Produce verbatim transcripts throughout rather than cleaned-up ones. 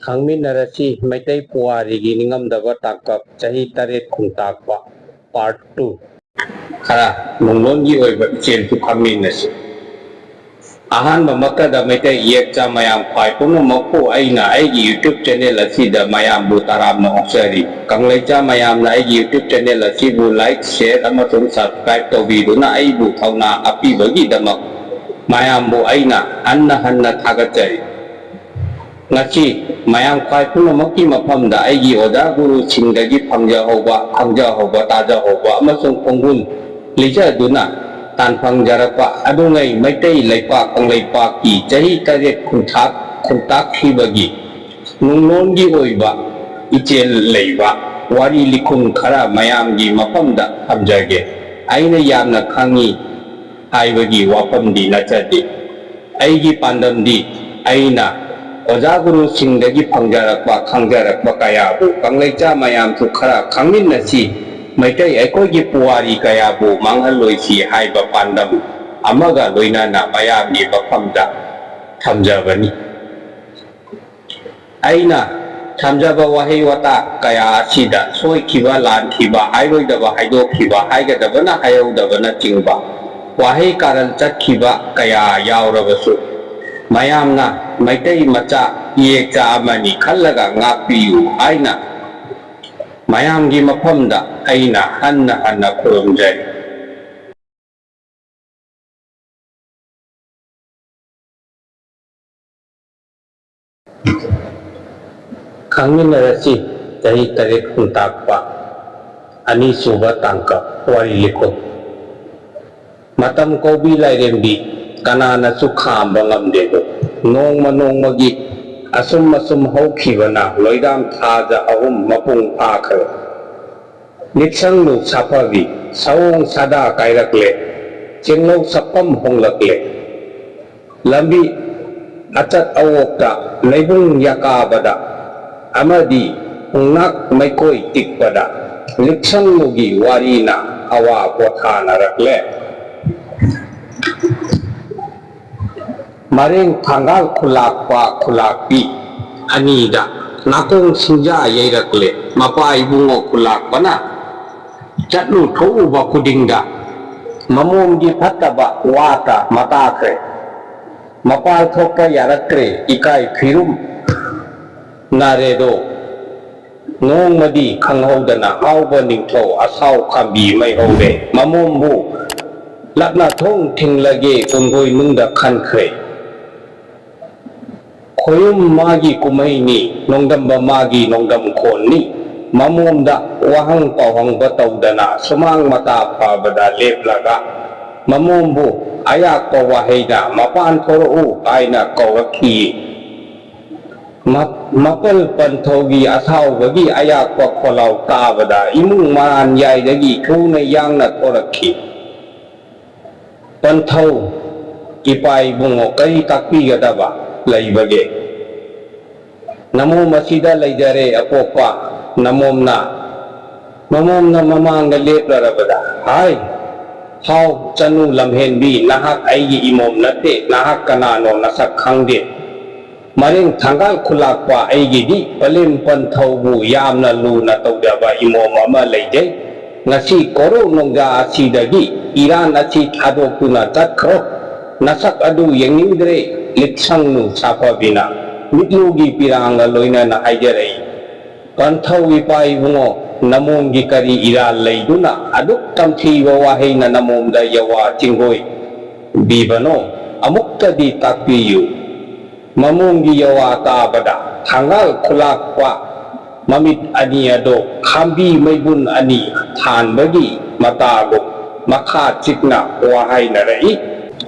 ꯈꯪꯃꯤꯟꯅꯔꯁꯤ, ꯃꯩꯇꯩ ꯄꯨꯋꯥꯔꯤꯒꯤ ꯅꯤꯡꯉꯝꯗꯕ ꯇꯥꯡꯀꯛ, ꯆꯍꯤ ꯇꯔꯦꯠ ꯈꯨꯟꯇꯥꯛꯄ, Part two꯫ ꯈꯔ ꯅꯨꯡꯂꯣꯟꯒꯤ ꯑꯣꯏꯕ ꯏꯆꯦꯜꯁꯨ ꯈꯪꯃꯤꯟꯅꯁꯤ꯫ ꯑꯍꯥꯟꯕꯃꯛꯇꯗ ꯃꯩꯇꯩ ꯏꯌꯦꯛꯆꯥ ꯃꯌꯥꯝ ꯈ꯭ꯋꯥꯏ ꯄꯨꯝꯅꯃꯛꯄꯨ ꯑꯩꯅ ꯑꯩꯒꯤ YouTube channel ꯑꯁꯤꯗ ꯃꯌꯥꯝꯕꯨ ꯇꯔꯥꯝꯅ ꯑꯣꯛꯆꯔꯤ꯫ ꯀꯪꯂꯩꯆꯥ ꯃꯌꯥꯝꯅ ꯑꯩꯒꯤ YouTube channel ꯑꯁꯤꯕꯨ like, share ꯑꯃꯁꯨꯡ subscribe ꯇꯧꯕꯤꯗꯨꯅ ꯑꯩꯕꯨ ꯊꯧꯅꯥ ꯍꯥꯞꯄꯤꯕꯒꯤꯗꯃꯛ ꯃꯌꯥꯝꯕꯨ ꯑꯩꯅ ꯍꯟꯅ ꯍꯟꯅ ꯊꯥꯒꯠꯆꯔꯤ꯫ ꯉꯁꯤ ꯃꯌꯥꯝ ꯈ꯭ꯋꯥꯏ ꯄꯨꯝꯅꯃꯛꯀꯤ ꯃꯐꯝꯗ ꯑꯩꯒꯤ ꯑꯣꯖꯥ ꯒꯨꯔꯨꯁꯤꯡꯗꯒꯤ ꯐꯪꯖꯍꯧꯕ, ꯈꯪꯖꯍꯧꯕ, ꯇꯥꯖꯍꯧꯕ ꯑꯃꯁꯨꯡ ꯈꯣꯡꯒꯨꯜ ꯂꯤꯆꯗꯨꯅ ꯇꯥꯟꯐꯪꯖꯔꯛꯄ ꯑꯗꯨꯉꯩ ꯃꯩꯇꯩ ꯂꯩꯄꯥꯛ ꯀꯪꯂꯩꯄꯥꯛꯀꯤ ꯆꯍꯤ ꯇꯔꯦꯠ ꯈꯨꯟꯇꯥꯛ-, ꯈꯨꯟꯇꯥꯛꯈꯤꯕꯒꯤ ꯅꯨꯡꯂꯣꯟꯒꯤ ꯑꯣꯏꯕ ꯏꯆꯦꯜ ꯂꯩꯕ ꯋꯥꯔꯤ ꯂꯤꯈꯨꯟ ꯈꯔ ꯃꯌꯥꯝꯒꯤ ꯃꯐꯝꯗ ꯊꯝꯖꯒꯦ꯫ ꯑꯩꯅ ꯌꯥꯝꯅ ꯈꯪꯏ ꯍꯥꯏꯕꯒꯤ ꯋꯥꯐꯝꯗꯤ ꯅꯠꯆꯗꯦ꯫ ꯑꯩꯒꯤ ꯄꯥꯟꯗꯝꯗꯤ ꯑꯩꯅ ꯑꯣꯖꯥ ꯒꯨꯔꯨꯁꯤꯡꯗꯒꯤ ꯐꯪꯖꯔꯛꯄ, ꯈꯪꯖꯔꯛꯄ ꯀꯌꯥꯕꯨ ꯀꯪꯂꯩꯆꯥ ꯃꯌꯥꯝꯁꯨ ꯈꯔ ꯈꯪꯃꯤꯟꯅꯁꯤ, ꯃꯩꯇꯩ ꯑꯩꯈꯣꯏꯒꯤ ꯄꯨꯋꯥꯔꯤ ꯀꯌꯥꯕꯨ ꯃꯥꯡꯍꯜꯂꯣꯏꯁꯤ ꯍꯥꯏꯕ ꯄꯥꯟꯗꯝ ꯑꯃꯒ ꯂꯣꯏꯅꯅ ꯃꯌꯥꯝꯒꯤ ꯃꯐꯝꯗ ꯊꯝꯖꯕꯅꯤ꯫ ꯑꯩꯅ ꯊꯝꯖꯕ ꯋꯥꯍꯩ ꯋꯥꯇꯥ ꯀꯌꯥ ꯑꯁꯤꯗ ꯁꯣꯏꯈꯤꯕ, ꯂꯥꯟꯈꯤꯕ, ꯍꯥꯏꯔꯣꯏꯗꯕ ꯍꯥꯏꯗꯣꯛꯈꯤꯕ, ꯍꯥꯏꯒꯗꯕꯅ ꯍꯥꯏꯍꯧꯗꯕꯅꯆꯤꯡꯕ ꯋꯥꯍꯩ ꯀꯥꯔꯟ ꯆꯠꯈꯤꯕ ꯀꯌꯥ ꯌꯥꯎꯔꯕꯁꯨ, ꯃꯌꯥꯝꯅ ꯃꯩꯇꯩ ꯃꯆꯥ ꯏꯌꯦꯛꯆꯥ ꯑꯃꯅꯤ ꯈꯜꯂꯒ ꯉꯥꯛꯄꯤꯌꯨ ꯍꯥꯏꯅ ꯃꯌꯥꯝꯒꯤ ꯃꯐꯝꯗ ꯑꯩꯅ ꯍꯟꯅ ꯍꯟꯅ ꯈꯨꯔꯨꯝꯖꯔꯤ꯫ ꯈꯪꯃꯤꯟꯅꯔꯁꯤ, ꯆꯍꯤ ꯇꯔꯦꯠ ꯈꯨꯟꯇꯥꯛꯄ, ꯑꯅꯤꯁꯨꯕ ꯇꯥꯡꯀꯛ, ꯋꯥꯔꯤ ꯂꯤꯈꯨꯟ꯫ ꯃꯇꯝ ꯀꯧꯕꯤ ꯂꯥꯏꯔꯦꯝꯕꯤ ꯀꯅꯥꯅꯁꯨ ꯈꯥꯝꯕ ꯉꯝꯗꯦꯗꯣ꯫ ꯅꯣꯡꯃ ꯅꯣꯡꯃꯒꯤ ꯑꯁꯨꯝ ꯑꯁꯨꯝ ꯍꯧꯈꯤꯕꯅ ꯂꯣꯏꯗꯥꯝ ꯊꯥꯖ ꯑꯍꯨꯝ ꯃꯄꯨꯡ ꯐꯥꯈ꯭ꯔꯦ꯫ ꯂꯤꯛꯁꯪꯂꯨ ꯁꯥꯐꯕꯤ, ꯁꯑꯣꯡ ꯁꯥꯗꯥ ꯀꯥꯏꯔꯛꯂꯦ, ꯆꯦꯡꯂꯧ ꯁꯛꯐꯝ ꯍꯣꯡꯂꯛꯂꯦ꯫ ꯂꯝꯕꯤ ꯑꯆꯠ ꯑꯋꯣꯛꯇ, ꯂꯩꯕꯨꯡ ꯌꯥꯀꯥꯕꯗ ꯑꯃꯗꯤ ꯍꯣꯡꯅꯥꯛ ꯃꯩꯀꯣꯏ ꯇꯤꯛꯄꯗ ꯂꯤꯛꯁꯪꯂꯨꯒꯤ ꯋꯥꯔꯤꯅ ꯑꯋꯥ ꯄꯣꯊꯥꯅꯔꯛꯂꯦ꯫ ꯃꯔꯦꯡ ꯊꯥꯡꯒꯥꯜ ꯈꯨꯂꯥꯛꯄ ꯈꯨꯂꯥꯛꯄꯤ, ꯑꯅꯤꯗ ꯅꯥꯀꯣꯡ ꯁꯤꯡꯖꯥ ꯌꯩꯔꯛꯂꯦ꯫ ꯃꯄꯥ ꯏꯕꯨꯡꯉꯣ ꯈꯨꯂꯥꯛꯄꯅ ꯆꯠꯂꯨ ꯊꯣꯛꯎꯕ ꯈꯨꯗꯤꯡꯗ ꯃꯃꯣꯝꯒꯤ ꯐꯠꯇꯕ ꯋꯥꯇ ꯃꯇꯥꯈ꯭ꯔꯦ꯫ ꯃꯄꯥꯜ ꯊꯣꯛꯄ ꯌꯥꯔꯛꯇ꯭ꯔꯦ, ꯏꯀꯥꯏ ꯐꯤꯔꯨꯝ ꯅꯥꯔꯦꯗꯣ꯫ ꯅꯣꯡꯃꯗꯤ ꯈꯪꯍꯧꯗꯅ ꯍꯥꯎꯕ ꯅꯤꯡꯊꯧ ꯑꯁꯥꯎ ꯈꯥꯝꯕꯤ ꯃꯩꯍꯧꯔꯦ꯫ ꯃꯃꯣꯝꯕꯨ ꯂꯥꯞꯅ ꯊꯣꯡ ꯊꯤꯡꯂꯒꯦ ꯀꯣꯡꯒꯣꯏ ꯅꯨꯡꯗ ꯈꯟꯈ꯭ꯔꯦ꯫ ꯈꯣꯌꯨꯝ ꯃꯥꯒꯤ ꯀꯨꯝꯍꯩꯅꯤ, ꯅꯣꯡꯗꯝꯕ ꯃꯥꯒꯤ ꯅꯣꯡꯗꯝ ꯈꯣꯟꯅꯤ꯫ ꯃꯃꯣꯝꯗ ꯋꯥꯍꯪ ꯄꯥꯎꯍꯪꯕ ꯇꯧꯗꯅ ꯁꯨꯃꯥꯡ ꯃꯇꯥ ꯐꯕꯗ ꯂꯦꯞꯂꯒ ꯃꯃꯣꯝꯕꯨ ꯑꯌꯥꯛꯄ ꯋꯥꯍꯩꯗ "ꯃꯄꯥꯟ ꯊꯣꯔꯛꯎ" ꯍꯥꯏꯅ ꯀꯧꯔꯛꯈꯤ꯫ ꯃ-, ꯃꯄꯜ ꯄꯟꯊꯧꯒꯤ ꯑꯁꯥꯎꯕꯒꯤ ꯑꯌꯥꯛꯄ ꯈꯣꯜꯂꯥꯎ ꯇꯥꯕꯗ ꯏꯃꯨꯡ ꯃꯔꯥꯟ ꯌꯥꯏꯗꯒꯤ ꯊꯨꯅ ꯌꯥꯡꯅ ꯊꯣꯔꯛꯈꯤ꯫ ꯄꯟꯊꯧ, ꯏꯄꯥ ꯏꯕꯨꯡꯉꯣ, ꯀꯔꯤ ꯇꯥꯛꯄꯤꯒꯗꯕ ꯂꯩꯕꯒꯦ? ꯅꯃꯣꯝ ꯑꯁꯤꯗ ꯂꯩꯖꯔꯦ, ꯑꯄꯣꯛꯄ꯫ ꯅꯃꯣꯝꯅ, ꯃꯃꯣꯝꯅ ꯃꯃꯥꯡꯗ ꯂꯦꯞꯂꯔꯕꯗ, ꯍꯥꯏ, ꯍꯥꯎ, ꯆꯅꯨ ꯂꯝꯍꯦꯟꯕꯤ, ꯅꯍꯥꯛ ꯑꯩꯒꯤ ꯏꯃꯣꯝ ꯅꯠꯇꯦ, ꯅꯍꯥꯛ ꯀꯅꯥꯅꯣ ꯅꯁꯛ ꯈꯪꯗꯦ꯫ ꯃꯔꯤꯡ ꯊꯥꯡꯒꯥꯜ ꯈꯨꯂꯥꯛꯄ ꯑꯩꯒꯤꯗꯤ ꯄꯂꯦꯝ ꯄꯟꯊꯧꯕꯨ ꯌꯥꯝꯅ ꯂꯨꯅ ꯇꯧꯖꯕ ꯏꯃꯣꯝ ꯑꯃ ꯂꯩꯖꯩ꯫ ꯉꯁꯤ ꯀꯣꯔꯧ ꯅꯣꯡꯖꯥ ꯑꯁꯤꯗꯒꯤ ꯏꯔꯥꯟ ꯑꯁꯤ ꯊꯥꯗꯣꯛꯇꯨꯅ ꯆꯠꯈ꯭ꯔꯣ꯫ ꯅꯁꯛ ꯑꯗꯨ ꯌꯦꯡꯅꯤꯡꯗ꯭ꯔꯦ, ꯂꯤꯛꯁꯪꯅꯨ ꯁꯥꯐꯕꯤꯅ ꯃꯤꯠꯂꯨꯒꯤ ꯄꯤꯔꯥꯡꯒ ꯂꯣꯏꯅꯅ ꯍꯥꯏꯖꯔꯛꯏ꯫ ꯄꯟꯊꯧ ꯏꯄꯥ ꯏꯕꯨꯡꯉꯣ, ꯅꯃꯣꯝꯒꯤ ꯀꯔꯤ ꯏꯔꯥꯜ ꯂꯩꯗꯨꯅ ꯑꯗꯨꯛ ꯇꯝꯊꯤꯕ ꯋꯥꯍꯩꯅ ꯅꯃꯣꯝꯗ ꯌꯋꯥ ꯆꯤꯡꯒꯣꯏ ꯕꯤꯕꯅꯣ? ꯑꯃꯨꯛꯇꯗꯤ ꯇꯥꯛꯄꯤꯌꯨ꯫ ꯃꯃꯣꯝꯒꯤ ꯌꯋꯥ ꯇꯥꯕꯗ ꯊꯥꯡꯒꯥꯜ ꯈꯨꯂꯥꯛꯄ ꯃꯃꯤꯠ ꯑꯅꯤ ꯑꯗꯣ ꯈꯥꯝꯕꯤ ꯃꯩꯕꯨꯟ ꯑꯅꯤ ꯊꯥꯟꯕꯒꯤ ꯃꯇꯥꯒꯨꯝ ꯃꯈꯥ ꯆꯤꯛꯅ ꯋꯥ ꯍꯥꯏꯅꯔꯛꯏ꯫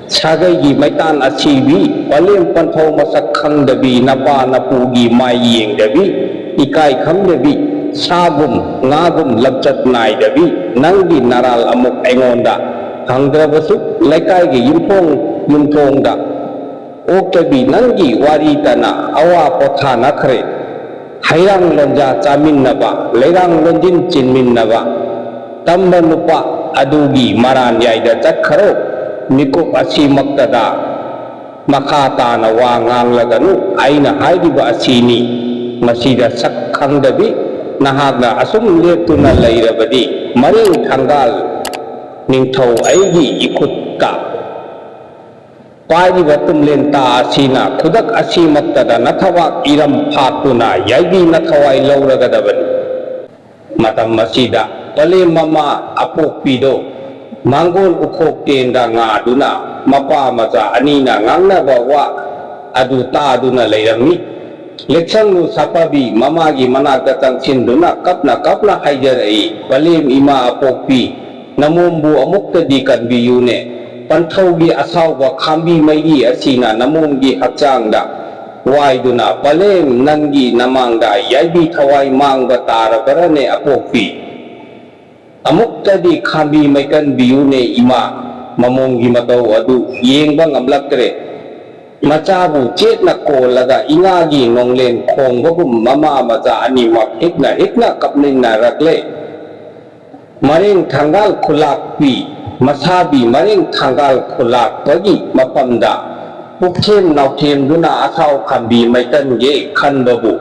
ꯁꯥꯒꯩꯒꯤ ꯃꯩꯇꯥꯟ ꯑꯁꯤꯕꯤ, ꯄꯂꯦꯝ ꯄꯟꯊꯧ ꯃꯁꯛ ꯈꯪꯗꯕꯤ, ꯅꯄꯥ ꯅꯄꯨꯒꯤ ꯃꯥꯏ ꯌꯦꯡꯗꯕꯤ, ꯏꯀꯥꯏ ꯈꯪꯗꯕꯤ, ꯁꯥꯒꯨꯝ ꯉꯥꯒꯨꯝ ꯂꯝꯆꯠ ꯅꯥꯏꯗꯕꯤ, ꯅꯪꯒꯤ ꯅꯔꯥꯜ ꯑꯃꯨꯛ ꯑꯩꯉꯣꯟꯗ ꯍꯪꯗ꯭ꯔꯕꯁꯨ ꯂꯩꯀꯥꯏꯒꯤ ꯌꯨꯝꯊꯣꯡ ꯌꯨꯝꯊꯣꯡꯗ ꯑꯣꯛꯇꯕꯤ ꯅꯪꯒꯤ ꯋꯥꯔꯤꯇꯅ ꯑꯋꯥ ꯄꯣꯊꯥꯅꯈ꯭ꯔꯦ꯫ ꯍꯩꯔꯥꯡ ꯂꯣꯟꯖꯥ ꯆꯥꯃꯤꯟꯅꯕ, ꯂꯩꯔꯥꯡ ꯂꯣꯟꯖꯤꯟ ꯆꯤꯟꯃꯤꯟꯅꯕ, ꯇꯝꯕ ꯅꯨꯄꯥ ꯑꯗꯨꯒꯤ ꯃꯔꯥꯟ ꯌꯥꯏꯗ ꯆꯠꯈ꯭ꯔꯣ꯫ ꯃꯤꯀꯨꯞ ꯑꯁꯤꯃꯛꯇꯗ ꯃꯈꯥ ꯇꯥꯅ ꯋꯥ ꯉꯥꯡꯂꯒꯅꯨ, ꯑꯩꯅ ꯍꯥꯏꯔꯤꯕ ꯑꯁꯤꯅꯤ꯫ ꯃꯁꯤꯗ ꯁꯛ ꯈꯪꯗꯕꯤ ꯅꯍꯥꯛꯅ ꯑꯁꯨꯝ ꯂꯦꯞꯇꯨꯅ ꯂꯩꯔꯕꯗꯤ, ꯃꯔꯤꯡ ꯊꯪꯒꯥꯜ ꯅꯤꯡꯊꯧ ꯑꯩꯒꯤ ꯏꯈꯨꯠꯇ ꯄꯥꯏꯔꯤꯕ ꯇꯨꯝꯂꯦꯟ ꯇꯥ ꯑꯁꯤꯅ ꯈꯨꯗꯛ ꯑꯁꯤꯃꯛꯇꯗ ꯅꯊꯕꯥꯛ ꯏꯔꯝ ꯐꯥꯛꯇꯨꯅ ꯌꯥꯏꯕꯤ ꯅꯊꯋꯥꯏ ꯂꯧꯔꯒꯗꯕꯅꯤ꯫ ꯃꯇꯝ ꯑꯁꯤꯗ ꯄꯂꯦꯝ ꯃꯃꯥ ꯑꯄꯣꯛꯄꯤꯗꯣ ꯃꯥꯡꯒꯣꯜ ꯎꯈꯣꯛ ꯇꯦꯟꯗ ꯉꯥꯗꯨꯅ ꯃꯄꯥ ꯃꯆꯥ ꯑꯅꯤꯅ ꯉꯥꯡꯅꯕ ꯋꯥ ꯑꯗꯨ ꯇꯥꯗꯨꯅ ꯂꯩꯔꯝꯃꯤ꯫ ꯂꯦꯛꯁꯪꯂꯨ ꯁꯥꯐꯕꯤ ꯃꯃꯥꯒꯤ ꯃꯅꯥꯛꯇ ꯆꯪꯁꯤꯟꯗꯨꯅ ꯀꯞꯅ ꯀꯞꯅ ꯍꯥꯏꯖꯔꯛꯏ, "ꯄꯂꯦꯝ ꯏꯃꯥ ꯑꯄꯣꯛꯄꯤ, ꯅꯃꯣꯝꯕꯨ ꯑꯃꯨꯛꯇꯗꯤ ꯀꯟꯕꯤꯌꯨꯅꯦ꯫ ꯄꯟꯊꯧꯒꯤ ꯑꯁꯥꯎꯕ ꯈꯥꯝꯕꯤ ꯃꯩꯒꯤ ꯑꯁꯤꯅ ꯅꯃꯣꯝꯒꯤ ꯍꯛꯆꯥꯡꯗ ꯋꯥꯏꯗꯨꯅ ꯄꯂꯦꯝ ꯅꯪꯒꯤ ꯅꯃꯥꯡꯗ ꯌꯥꯏꯕꯤ ꯊꯋꯥꯏ ꯃꯥꯡꯕ ꯇꯥꯔꯕꯔꯅꯦ ꯑꯄꯣꯛꯄꯤ? ꯑꯃꯨꯛꯇꯗꯤ ꯈꯥꯝꯕꯤ ꯃꯩꯀꯟꯕꯤꯌꯨꯅꯦ ꯏꯃꯥ꯫" ꯃꯃꯣꯝꯒꯤ ꯃꯇꯧ ꯑꯗꯨ ꯌꯦꯡꯕ ꯉꯝꯂꯛꯇ꯭ꯔꯦ꯫ ꯃꯆꯥꯕꯨ ꯆꯦꯠꯅ ꯀꯣꯜꯂꯒ ꯏꯉꯥꯒꯤ ꯅꯣꯡꯂꯦꯟ ꯈꯣꯡꯕꯒꯨꯝ ꯃꯃꯥ ꯃꯆꯥ ꯑꯅꯤꯃꯛ ꯍꯤꯛꯅ ꯍꯤꯛꯅ ꯀꯞꯃꯤꯟꯅꯔꯛꯂꯦ꯫ ꯃꯔꯦꯡ ꯊꯪꯒꯥꯜ ꯈꯨꯂꯥꯛꯄꯤ, ꯃꯁꯥꯕꯤ ꯃꯔꯦꯡ ꯊꯪꯒꯥꯜ ꯈꯨꯂꯥꯛꯄꯒꯤ ꯃꯐꯝꯗ ꯄꯨꯛꯊꯦꯝ ꯅꯥꯎꯊꯦꯝꯗꯨꯅ ꯑꯁꯥꯎ ꯈꯥꯝꯕꯤ ꯃꯩꯇꯟꯒꯦ ꯈꯟꯕꯕꯨ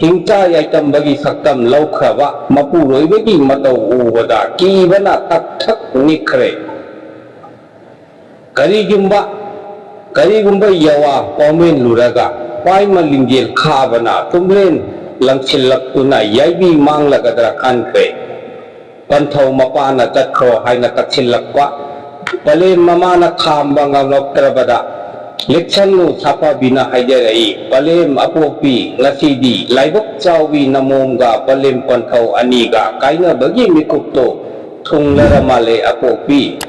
ꯍꯤꯡꯆꯥ ꯌꯥꯏꯇꯝꯕꯒꯤ ꯁꯛꯇꯝ ꯂꯧꯈ꯭ꯔꯕ ꯃꯄꯨꯔꯣꯏꯕꯒꯤ ꯃꯇꯧ ꯎꯕꯗ ꯀꯤꯕꯅ ꯇꯛ ꯊꯛ ꯅꯤꯛꯈ꯭ꯔꯦ꯫ ꯀꯔꯤꯒꯨꯝꯕ, ꯀꯔꯤꯒꯨꯝꯕ ꯌꯥꯋꯥ ꯄꯥꯎꯃꯦꯟꯂꯨꯔꯒ ꯄꯥꯏꯃ ꯂꯤꯡꯖꯦꯜ ꯈꯥꯕꯅ ꯇꯨꯝꯂꯦꯟ ꯂꯪꯁꯤꯜꯂꯛꯇꯨꯅ ꯌꯥꯏꯕꯤ ꯃꯥꯡꯂꯒꯗ꯭ꯔꯥ ꯈꯟꯈ꯭ꯔꯦ꯫ ꯄꯟꯊꯧ ꯃꯄꯥꯅ ꯆꯠꯈ꯭ꯔꯣ ꯍꯥꯏꯅ ꯀꯛꯁꯤꯜꯂꯛꯄ꯫ ꯄꯂꯦꯝ ꯃꯃꯥꯅ ꯈꯥꯝꯕ ꯉꯝꯂꯛꯇ꯭ꯔꯕꯗ ꯂꯤꯛꯁꯟꯅꯨ ꯁꯥꯐꯕꯤꯅ ꯍꯥꯏꯖꯔꯛꯏ, "ꯄꯂꯦꯝ ꯑꯄꯣꯛꯄꯤ, ꯉꯁꯤꯗꯤ ꯂꯥꯏꯕꯛ ꯆꯥꯎꯕꯤ ꯅꯃꯣꯝꯒ ꯄꯂꯦꯝ ꯄꯟꯊꯧ ꯑꯅꯤꯒ ꯀꯥꯏꯅꯕꯒꯤ ꯃꯤꯀꯨꯞꯇꯣ ꯊꯨꯡꯂꯔ ꯃꯥꯜꯂꯦ ꯑꯄꯣꯛꯄꯤ꯫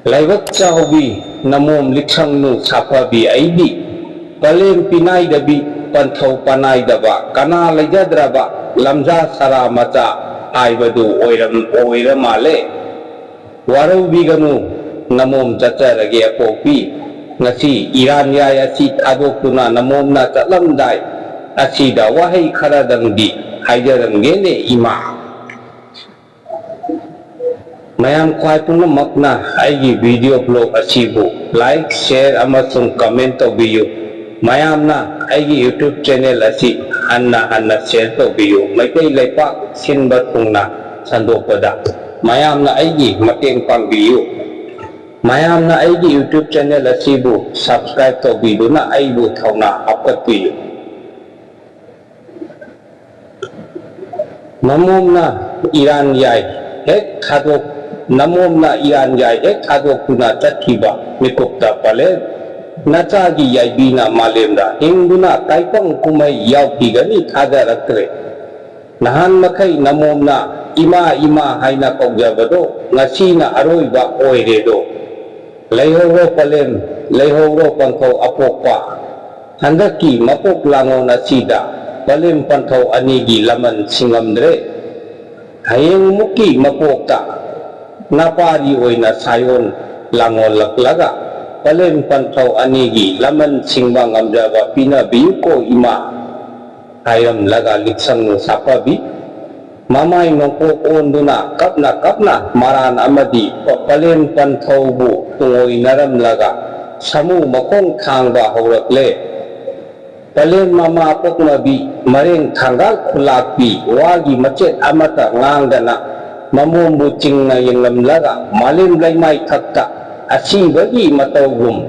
ꯂꯥꯏꯕꯛ ꯆꯥꯎꯕꯤ ꯅꯃꯣꯝ ꯂꯤꯛꯁꯪꯅꯨ ꯁꯥꯐꯕꯤ ꯑꯩꯗꯤ ꯄꯂꯦꯝ ꯄꯤꯅꯥꯏꯗꯕꯤ, ꯄꯟꯊꯧ ꯄꯅꯥꯏꯗꯕ, ꯀꯅꯥ ꯂꯩꯖꯗ꯭ꯔꯕ ꯂꯝꯖꯥ ꯁꯔꯥ ꯃꯆꯥ ꯍꯥꯏꯕꯗꯨ ꯑꯣꯏꯔꯝ-, ꯑꯣꯏꯔ ꯃꯥꯜꯂꯦ꯫ ꯋꯥꯔꯧꯕꯤꯒꯅꯨ, ꯅꯃꯣꯝ ꯆꯠꯆꯔꯒꯦ ꯑꯄꯣꯛꯄꯤ꯫ ꯉꯁꯤ ꯏꯔꯥꯟꯌꯥꯏ ꯑꯁꯤ ꯊꯥꯗꯣꯛꯇꯨꯅ ꯅꯃꯣꯝꯅ ꯆꯠꯂꯝꯗꯥꯏ ꯑꯁꯤꯗ ꯋꯥꯍꯩ ꯈꯔꯗꯪꯗꯤ ꯍꯥꯏꯖꯔꯝꯒꯦꯅꯦ ꯏꯃꯥ꯫" ꯃꯌꯥꯝ ꯈ꯭ꯋꯥꯏ ꯄꯨꯝꯅꯃꯛꯅ ꯑꯩꯒꯤ video blog ꯑꯁꯤꯕꯨ like, share ꯑꯃꯁꯨꯡ comment ꯇꯧꯕꯤꯌꯨ꯫ ꯃꯌꯥꯝꯅ ꯑꯩꯒꯤ YouTube channel ꯑꯁꯤ ꯍꯟꯅ ꯍꯟꯅ share ꯇꯧꯕꯤꯌꯨ꯫ ꯃꯩꯇꯩ ꯂꯩꯄꯥꯛ ꯁꯤꯟꯕ ꯊꯨꯡꯅ ꯁꯟꯗꯣꯛꯄꯗ ꯃꯌꯥꯝꯅ ꯑꯩꯒꯤ ꯃꯇꯦꯡ ꯄꯥꯡꯕꯤꯌꯨ꯫ ꯃꯌꯥꯝꯅ ꯑꯩꯒꯤ YouTube channel ꯑꯁꯤꯕꯨ subscribe ꯇꯧꯕꯤꯗꯨꯅ ꯑꯩꯕꯨ ꯊꯧꯅꯥ ꯍꯥꯞꯀꯠꯄꯤꯌꯨ꯫ ꯃꯃꯣꯝꯅ ꯏꯔꯥꯟ ꯌꯥꯏ ꯍꯦꯛ ꯊꯥꯗꯣꯛ-, ꯃꯃꯣꯝꯅ ꯏꯔꯥꯟ ꯌꯥꯏ ꯍꯦꯛ ꯊꯥꯗꯣꯛꯇꯨꯅ ꯆꯠꯈꯤꯕ ꯃꯤꯀꯨꯞꯇ ꯄꯂꯦꯜ ꯅꯆꯥꯒꯤ ꯌꯥꯏꯕꯤꯅ ꯃꯥꯂꯦꯝꯗ ꯍꯤꯡꯗꯨꯅ ꯇꯥꯏꯕꯪ ꯀꯨꯝꯍꯩ ꯌꯥꯎꯈꯤꯒꯅꯤ ꯊꯥꯖꯔꯛꯇ꯭ꯔꯦ꯫ ꯅꯍꯥꯟ ꯃꯈꯩ ꯃꯃꯣꯝꯅ ꯏꯃꯥ ꯏꯃꯥ ꯍꯥꯏꯅ ꯀꯧꯖꯕꯗꯣ ꯉꯁꯤꯅ ꯑꯔꯣꯏꯕ ꯑꯣꯏꯔꯦꯗꯣ꯫ ꯂꯩꯍꯧꯔꯣ ꯄꯂꯦꯝ, ꯂꯩꯍꯧꯔꯣ ꯄꯟꯊꯧ ꯑꯄꯣꯛꯄ꯫ ꯍꯟꯗꯛꯀꯤ ꯃꯄꯣꯛ ꯂꯥꯡꯉꯣꯟ ꯑꯁꯤꯗ ꯄꯂꯦꯝ ꯄꯟꯊꯧ ꯑꯅꯤꯒꯤ ꯂꯃꯟ ꯁꯤꯡꯉꯝꯗ꯭ꯔꯦ꯫ ꯍꯌꯦꯡꯃꯨꯛꯀꯤ ꯃꯄꯣꯛꯇ ꯅꯥꯄꯥꯔꯤ ꯑꯣꯏꯅ ꯁꯥꯌꯣꯟ ꯂꯥꯡꯉꯣꯜꯂꯛꯂꯒ ꯄꯂꯦꯝ ꯄꯟꯊꯧ ꯑꯅꯤꯒꯤ ꯂꯃꯟ ꯁꯤꯡꯕ ꯉꯝꯖꯕ ꯄꯤꯅꯕꯤꯌꯨꯀꯣ ꯏꯃꯥ꯫ ꯍꯥꯏꯔꯝꯂꯒ ꯂꯤꯛꯁꯪ ꯁꯥꯐꯕꯤ ꯃꯃꯥꯏ ꯅꯣꯡꯄꯣꯛ ꯑꯣꯟꯗꯨꯅ ꯀꯞꯅ ꯀꯞꯅ ꯃꯔꯥꯟ ꯑꯃꯗꯤ ꯄ-, ꯄꯂꯦꯝ ꯄꯟꯊꯧꯕꯨ ꯇꯨꯡꯑꯣꯏꯅꯔꯝꯂꯒ ꯁꯥꯃꯨ ꯃꯈꯣꯡ ꯊꯥꯡꯕ ꯍꯧꯔꯛꯂꯦ꯫ ꯄꯂꯦꯝ ꯃꯃꯥ ꯄꯣꯛꯅꯕꯤ ꯃꯔꯦꯡ ꯊꯥꯡꯒꯥꯜ ꯈꯨꯂꯥꯛꯄꯤ ꯋꯥꯒꯤ ꯃꯆꯦꯠ ꯑꯃꯠꯇ ꯉꯥꯡꯗꯅ ꯃꯃꯣꯝꯕꯨ ꯆꯤꯡꯅ ꯌꯦꯡꯂꯝꯂꯒ ꯃꯥꯂꯦꯝ ꯂꯩꯃꯥꯏ ꯊꯛꯇ ꯑꯁꯤꯕꯒꯤ ꯃꯇꯧꯒꯨꯝ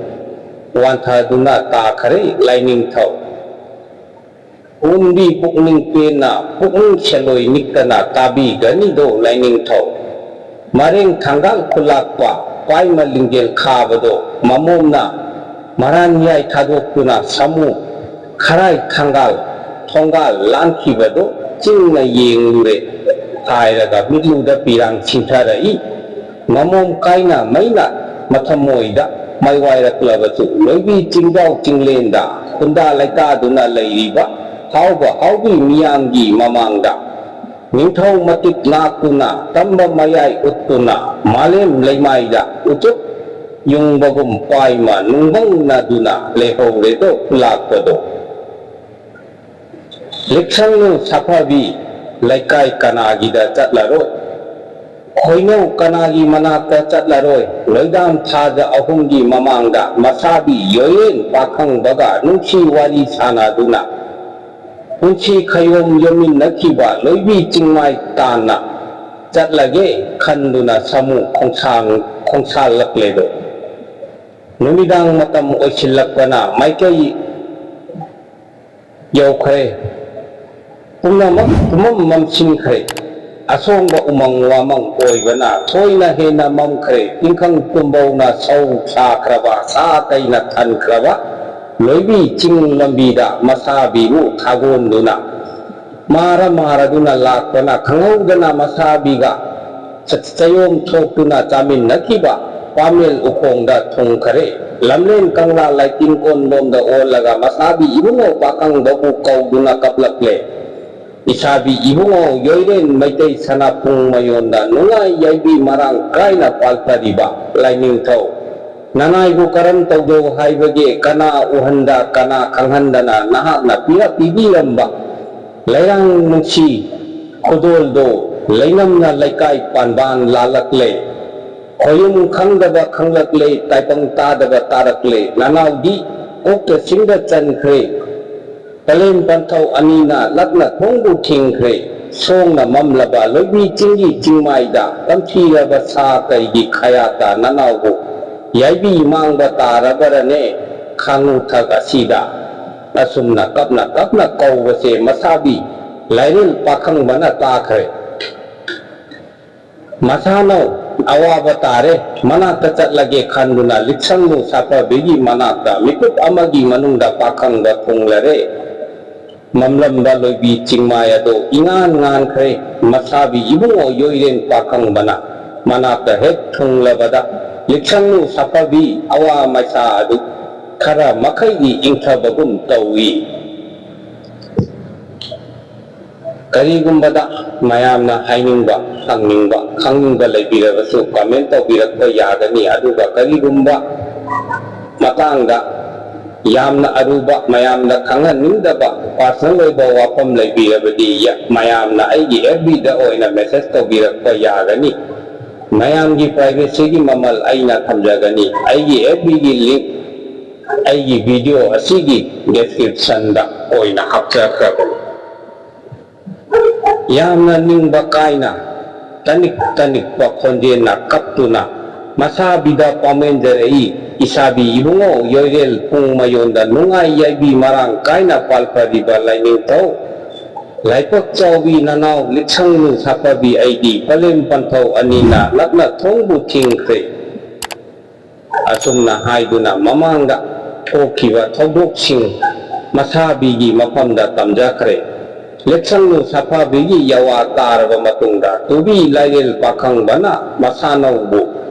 ꯋꯥꯟꯊꯗꯨꯅ ꯇꯥꯈꯔꯦ ꯂꯥꯏꯅꯤꯡꯊꯧ꯫ ꯎꯟꯕꯤ ꯄꯨꯛꯅꯤꯡ ꯄꯦꯟꯅ ꯄꯨꯛꯅꯤꯡ ꯁꯦꯜꯂꯣꯏ ꯅꯤꯛꯇꯅ ꯇꯥꯕꯤꯒꯅꯤꯗꯣ ꯂꯥꯏꯅꯤꯡꯊꯧ꯫ ꯃꯔꯦꯡ ꯊꯥꯡꯒꯥꯜ ꯈꯨꯂꯥꯛꯄ ꯄꯥꯏꯃ ꯂꯤꯡꯖꯦꯜ ꯈꯥꯕꯗꯣ ꯃꯃꯣꯝꯅ ꯃꯔꯥꯟ ꯌꯥꯏ ꯊꯥꯗꯣꯛꯇꯨꯅ ꯁꯥꯃꯨ ꯈꯔꯥꯏ ꯊꯥꯡꯒꯥꯜ ꯊꯣꯡꯒꯥꯜ ꯂꯥꯟꯈꯤꯕꯗꯣ ꯆꯤꯡꯅ ꯌꯦꯡꯂꯨꯔꯦ ꯍꯥꯏꯔꯒ ꯃꯤꯠꯂꯨꯗ ꯄꯤꯔꯥꯡ ꯁꯤꯟꯊꯔꯛꯏ꯫ ꯃꯃꯣꯝ ꯀꯥꯏꯅ ꯃꯩꯅ ꯃꯊꯃꯣꯏꯗ ꯃꯥꯏꯋꯥꯏꯔꯛꯂꯕꯁꯨ ꯂꯣꯏꯕꯤ ꯆꯤꯡꯖꯥꯎ ꯆꯤꯡꯂꯦꯟꯗ ꯈꯨꯟꯗꯥ ꯂꯩꯇꯥꯗꯨꯅ ꯂꯩꯔꯤꯕ ꯍꯥꯎꯕ ꯍꯥꯎꯕꯤ ꯃꯤꯌꯥꯝꯒꯤ ꯃꯃꯥꯡꯗ ꯅꯤꯡꯊꯧ ꯃꯇꯤꯛ ꯉꯥꯛꯇꯨꯅ ꯇꯝꯕ ꯃꯌꯥꯏ ꯎꯠꯇꯨꯅ ꯃꯥꯂꯦꯝ ꯂꯩꯃꯥꯏꯗ ꯎꯆꯨꯞ ꯌꯨꯡꯕꯒꯨꯝ ꯄꯥꯏꯃ ꯅꯨꯡꯕꯪꯅꯗꯨꯅ ꯂꯩꯍꯧꯔꯦꯗꯣ ꯈꯨꯂꯥꯛꯄꯗꯣ꯫ ꯂꯤꯛꯁꯪꯅꯨ ꯁꯥꯐꯕꯤ ꯂꯩꯀꯥꯏ ꯀꯅꯥꯒꯤꯗ ꯆꯠꯂꯔꯣꯏ꯫ ꯈꯣꯏꯅꯧ ꯀꯅꯥꯒꯤ ꯃꯅꯥꯛꯇ ꯆꯠꯂꯔꯣꯏ? ꯂꯣꯏꯗꯥꯝ ꯊꯥꯖ ꯑꯍꯨꯝꯒꯤ ꯃꯃꯥꯡꯗ ꯃꯁꯥꯕꯤ ꯌꯣꯏꯔꯦꯟ ꯄꯥꯈꯪꯕꯒ ꯅꯨꯡꯁꯤ ꯋꯥꯔꯤ ꯁꯥꯟꯅꯗꯨꯅ ꯄꯨꯟꯁꯤ ꯈꯌꯣꯝ ꯌꯣꯝꯃꯤꯟꯅꯈꯤꯕ ꯂꯣꯏꯕꯤ ꯆꯤꯡꯃꯥꯏ ꯇꯥꯟꯅ ꯆꯠꯂꯒꯦ ꯈꯟꯗꯨꯅ ꯁꯥꯃꯨ ꯈꯣꯡꯁꯥꯡ-, ꯈꯣꯡꯁꯥꯜꯂꯛꯂꯦꯗꯣ꯫ ꯅꯨꯃꯤꯗꯥꯡ ꯃꯇꯝ ꯑꯣꯏꯁꯤꯜꯂꯛꯄꯅ ꯃꯥꯏꯀꯩ ꯌꯧꯈ꯭ꯔꯦ꯫ ꯄꯨꯝꯅꯃꯛ ꯄꯨꯝꯃꯝ ꯃꯝꯁꯤꯟꯈ꯭ꯔꯦ꯫ ꯑꯁꯣꯡꯕ ꯎꯃꯪ ꯋꯥꯃꯪ ꯑꯣꯏꯕꯅ ꯊꯣꯏꯅ ꯍꯦꯟꯅ ꯃꯝꯈ꯭ꯔꯦ꯫ ꯇꯤꯡꯈꯪ ꯇꯨꯝꯕꯧꯅ ꯁꯧ ꯁꯥꯈ꯭ꯔꯕ, ꯁꯥ ꯀꯩꯅ ꯊꯟꯈ꯭ꯔꯕ ꯂꯣꯏꯕꯤ ꯆꯤꯡ ꯂꯝꯕꯤꯗ ꯃꯁꯥꯕꯤꯕꯨ ꯊꯥꯒꯣꯟꯗꯨꯅ ꯃꯥꯔ ꯃꯥꯔꯗꯨꯅ ꯂꯥꯛꯄꯅ ꯈꯪꯍꯧꯗꯅ ꯃꯁꯥꯕꯤꯒ ꯆ-, ꯆꯌꯣꯝ ꯊꯣꯛꯇꯨꯅ ꯆꯥꯃꯤꯟꯅꯈꯤꯕ ꯄꯥꯃꯦꯜ ꯎꯈꯣꯡꯗ ꯊꯨꯡꯈꯔꯦ꯫ ꯂꯝꯂꯦꯟ ꯀꯪꯂꯥ ꯂꯥꯏꯇꯤꯟ ꯀꯣꯟꯂꯣꯝꯗ ꯑꯣꯜꯂꯒ ꯃꯁꯥꯕꯤ ꯏꯕꯨꯡꯉꯣ ꯄꯥꯈꯪꯕꯕꯨ ꯀꯧꯗꯨꯅ ꯀꯞꯂꯛꯂꯦ꯫ ꯏꯁꯥꯕꯤ ꯏꯕꯨꯡꯉꯣ ꯌꯣꯏꯔꯦꯟ ꯃꯩꯇꯩ ꯁꯅꯥꯄꯨꯡ ꯃꯌꯣꯟꯗ ꯅꯨꯡꯉꯥꯏ ꯌꯥꯏꯕꯤ ꯃꯔꯥꯡ ꯀꯥꯏꯅ ꯄꯥꯜꯊꯔꯤꯕ ꯂꯥꯏꯅꯤꯡꯊꯧ ꯅꯅꯥꯏꯕꯨ ꯀꯔꯝ ꯇꯧꯗꯧ ꯍꯥꯏꯕꯒꯦ? ꯀꯅꯥ ꯎꯍꯟꯗ, ꯀꯅꯥ ꯈꯪꯍꯟꯗꯅ ꯅꯍꯥꯛꯅ ꯄꯤꯔꯛ ꯄꯤꯕꯤꯔꯝꯕ ꯂꯩꯔꯥꯡ ꯅꯨꯡꯁꯤ ꯈꯨꯗꯣꯜꯗꯣ ꯂꯩꯅꯝꯅ ꯂꯩꯀꯥꯏ ꯄꯥꯟꯕꯥꯟ ꯂꯥꯜꯂꯛꯂꯦ꯫ ꯈꯣꯌꯨꯝ ꯈꯪꯗꯕ ꯈꯪꯂꯛꯂꯦ, ꯇꯥꯏꯕꯪ ꯇꯥꯗꯕ ꯇꯥꯔꯛꯂꯦ꯫ ꯅꯅꯥꯎꯗꯤ ꯑꯣꯛꯇ ꯆꯤꯡꯗ ꯆꯟꯈ꯭ꯔꯦ꯫ ꯀꯂꯦꯟ ꯄꯟꯊꯧ ꯑꯅꯤꯅ ꯂꯛꯅ ꯊꯣꯡꯕꯨ ꯊꯤꯡꯈ꯭ꯔꯦ꯫ ꯁꯣꯡꯅ ꯃꯝꯂꯕ ꯂꯣꯏꯕꯤ ꯆꯤꯡꯒꯤ ꯆꯤꯡꯃꯥꯏꯗ ꯇꯝꯊꯤꯔꯕ ꯁꯥ ꯀꯩꯒꯤ ꯈꯌꯥꯠꯇ ꯅꯅꯥꯎꯕꯨ ꯌꯥꯏꯕꯤ ꯃꯥꯡꯕ ꯇꯥꯔꯕꯔꯅꯦ ꯈꯥꯡꯉꯨꯊꯛ ꯑꯁꯤꯗ? ꯑꯁꯨꯝꯅ ꯀꯞꯅ ꯀꯞꯅ ꯀꯧꯕꯁꯦ ꯃꯁꯥꯕꯤ ꯂꯥꯏꯔꯦꯜ ꯄꯥꯈꯪꯕꯅ ꯇꯥꯈ꯭ꯔꯦ꯫ ꯃꯁꯥꯅꯧ ꯑꯋꯥꯕ ꯇꯥꯔꯦ, ꯃꯅꯥꯛꯇ ꯆꯠꯂꯒꯦ ꯈꯟꯗꯨꯅ ꯂꯤꯛꯁꯪꯂꯨ ꯁꯥꯐꯕꯤꯒꯤ ꯃꯅꯥꯛꯇ ꯃꯤꯀꯨꯞ ꯑꯃꯒꯤ ꯃꯅꯨꯡꯗ ꯄꯥꯈꯪꯕ ꯊꯨꯡꯂꯔꯦ꯫ ꯃꯝꯂꯝꯕ ꯂꯣꯏꯕꯤ ꯆꯤꯡꯃꯥꯏ ꯑꯗꯨ ꯏꯉꯥꯟ ꯉꯥꯟꯈ꯭ꯔꯦ꯫ ꯃꯁꯥꯕꯤ ꯏꯕꯨꯡꯉꯣ ꯌꯣꯏꯔꯦꯟ ꯄꯥꯈꯪꯕꯅ ꯃꯅꯥꯛꯇ ꯍꯦꯛ ꯊꯨꯡꯂꯕꯗ ꯂꯤꯛꯁꯪꯂꯨ ꯁꯥꯐꯕꯤ ꯑꯋꯥ ꯃꯩꯁꯥ ꯑꯗꯨ ꯈꯔ ꯃꯈꯩꯗꯤ ꯏꯪꯊꯕꯒꯨꯝ ꯇꯧꯏ꯫ ꯀꯔꯤꯒꯨꯝꯕꯗ ꯃꯌꯥꯝꯅ ꯍꯥꯏꯅꯤꯡꯕ, ꯍꯪꯅꯤꯡꯕ, ꯈꯪꯅꯤꯡꯕ ꯂꯩꯕꯤꯔꯕꯁꯨ comment ꯇꯧꯕꯤꯔꯛꯄ ꯌꯥꯒꯅꯤ꯫ ꯑꯗꯨꯒ ꯀꯔꯤꯒꯨꯝꯕ ꯃꯇꯥꯡꯗ ꯌꯥꯝꯅ ꯑꯔꯨꯕ, ꯃꯌꯥꯝꯗ ꯈꯪꯍꯟꯅꯤꯡꯗꯕ personal ꯑꯣꯏꯕ ꯋꯥꯐꯝ ꯂꯩꯕꯤꯔꯕꯗꯤ ꯌ-, ꯃꯌꯥꯝꯅ ꯑꯩꯒꯤ F Bꯗ ꯑꯣꯏꯅ message ꯇꯧꯕꯤꯔꯛꯄ ꯌꯥꯒꯅꯤ꯫ ꯃꯌꯥꯝꯒꯤ privacyꯒꯤ ꯃꯃꯜ ꯑꯩꯅ ꯊꯝꯖꯒꯅꯤ꯫ ꯑꯩꯒꯤ F Bꯒꯤ link ꯑꯩꯒꯤ video ꯑꯁꯤꯒꯤ descriptionꯗ ꯑꯣꯏꯅ ꯍꯥꯞꯆꯈ꯭ꯔꯕꯅꯤ꯫ ꯌꯥꯝꯅ ꯅꯤꯡꯕ ꯀꯥꯏꯅ, ꯇꯅꯤꯛ ꯇꯅꯤꯛꯄ ꯈꯣꯟꯖꯦꯜꯅ ꯀꯞꯇꯨꯅ ꯃꯁꯥꯕꯤꯗ ꯄꯥꯎꯃꯦꯟꯖꯔꯛꯏ, "ꯏꯁꯥꯕꯤ ꯏꯕꯨꯡꯉꯣ ꯌꯣꯏꯔꯦꯜ ꯄꯨꯡ ꯃꯌꯣꯟꯗ ꯅꯨꯡꯉꯥꯏ ꯌꯥꯏꯕꯤ ꯃꯔꯥꯡ ꯀꯥꯏꯅ ꯄꯥꯜꯐꯔꯤꯕ ꯂꯥꯏꯅꯤꯡꯊꯧ ꯂꯥꯏꯕꯛ ꯆꯥꯎꯕꯤ ꯅꯅꯥꯎ ꯂꯤꯛꯁꯪꯂꯨ ꯁꯥꯐꯕꯤ ꯑꯩꯗꯤ ꯄꯂꯦꯝ ꯄꯟꯊꯧ ꯑꯅꯤꯅ ꯅꯛꯅ ꯊꯣꯡꯕꯨ ꯊꯤꯡꯈ꯭ꯔꯦ"꯫ ꯑꯁꯨꯝꯅ ꯍꯥꯏꯗꯨꯅ ꯃꯃꯥꯡꯗ ꯊꯣꯛꯈꯤꯕ ꯊꯧꯗꯣꯛꯁꯤꯡ ꯃꯁꯥꯕꯤꯒꯤ ꯃꯐꯝꯗ ꯇꯝꯖꯈ꯭ꯔꯦ꯫ ꯂꯦꯛꯁꯪꯂꯨ ꯁꯥꯐꯕꯤꯒꯤ ꯌꯥꯋꯥ ꯇꯥꯔꯕ ꯃꯇꯨꯡꯗ ꯇꯨꯕꯤ ꯂꯥꯏꯔꯦꯜ ꯄꯥꯈꯪꯕꯅ ꯃꯁꯥꯅꯧꯕꯨ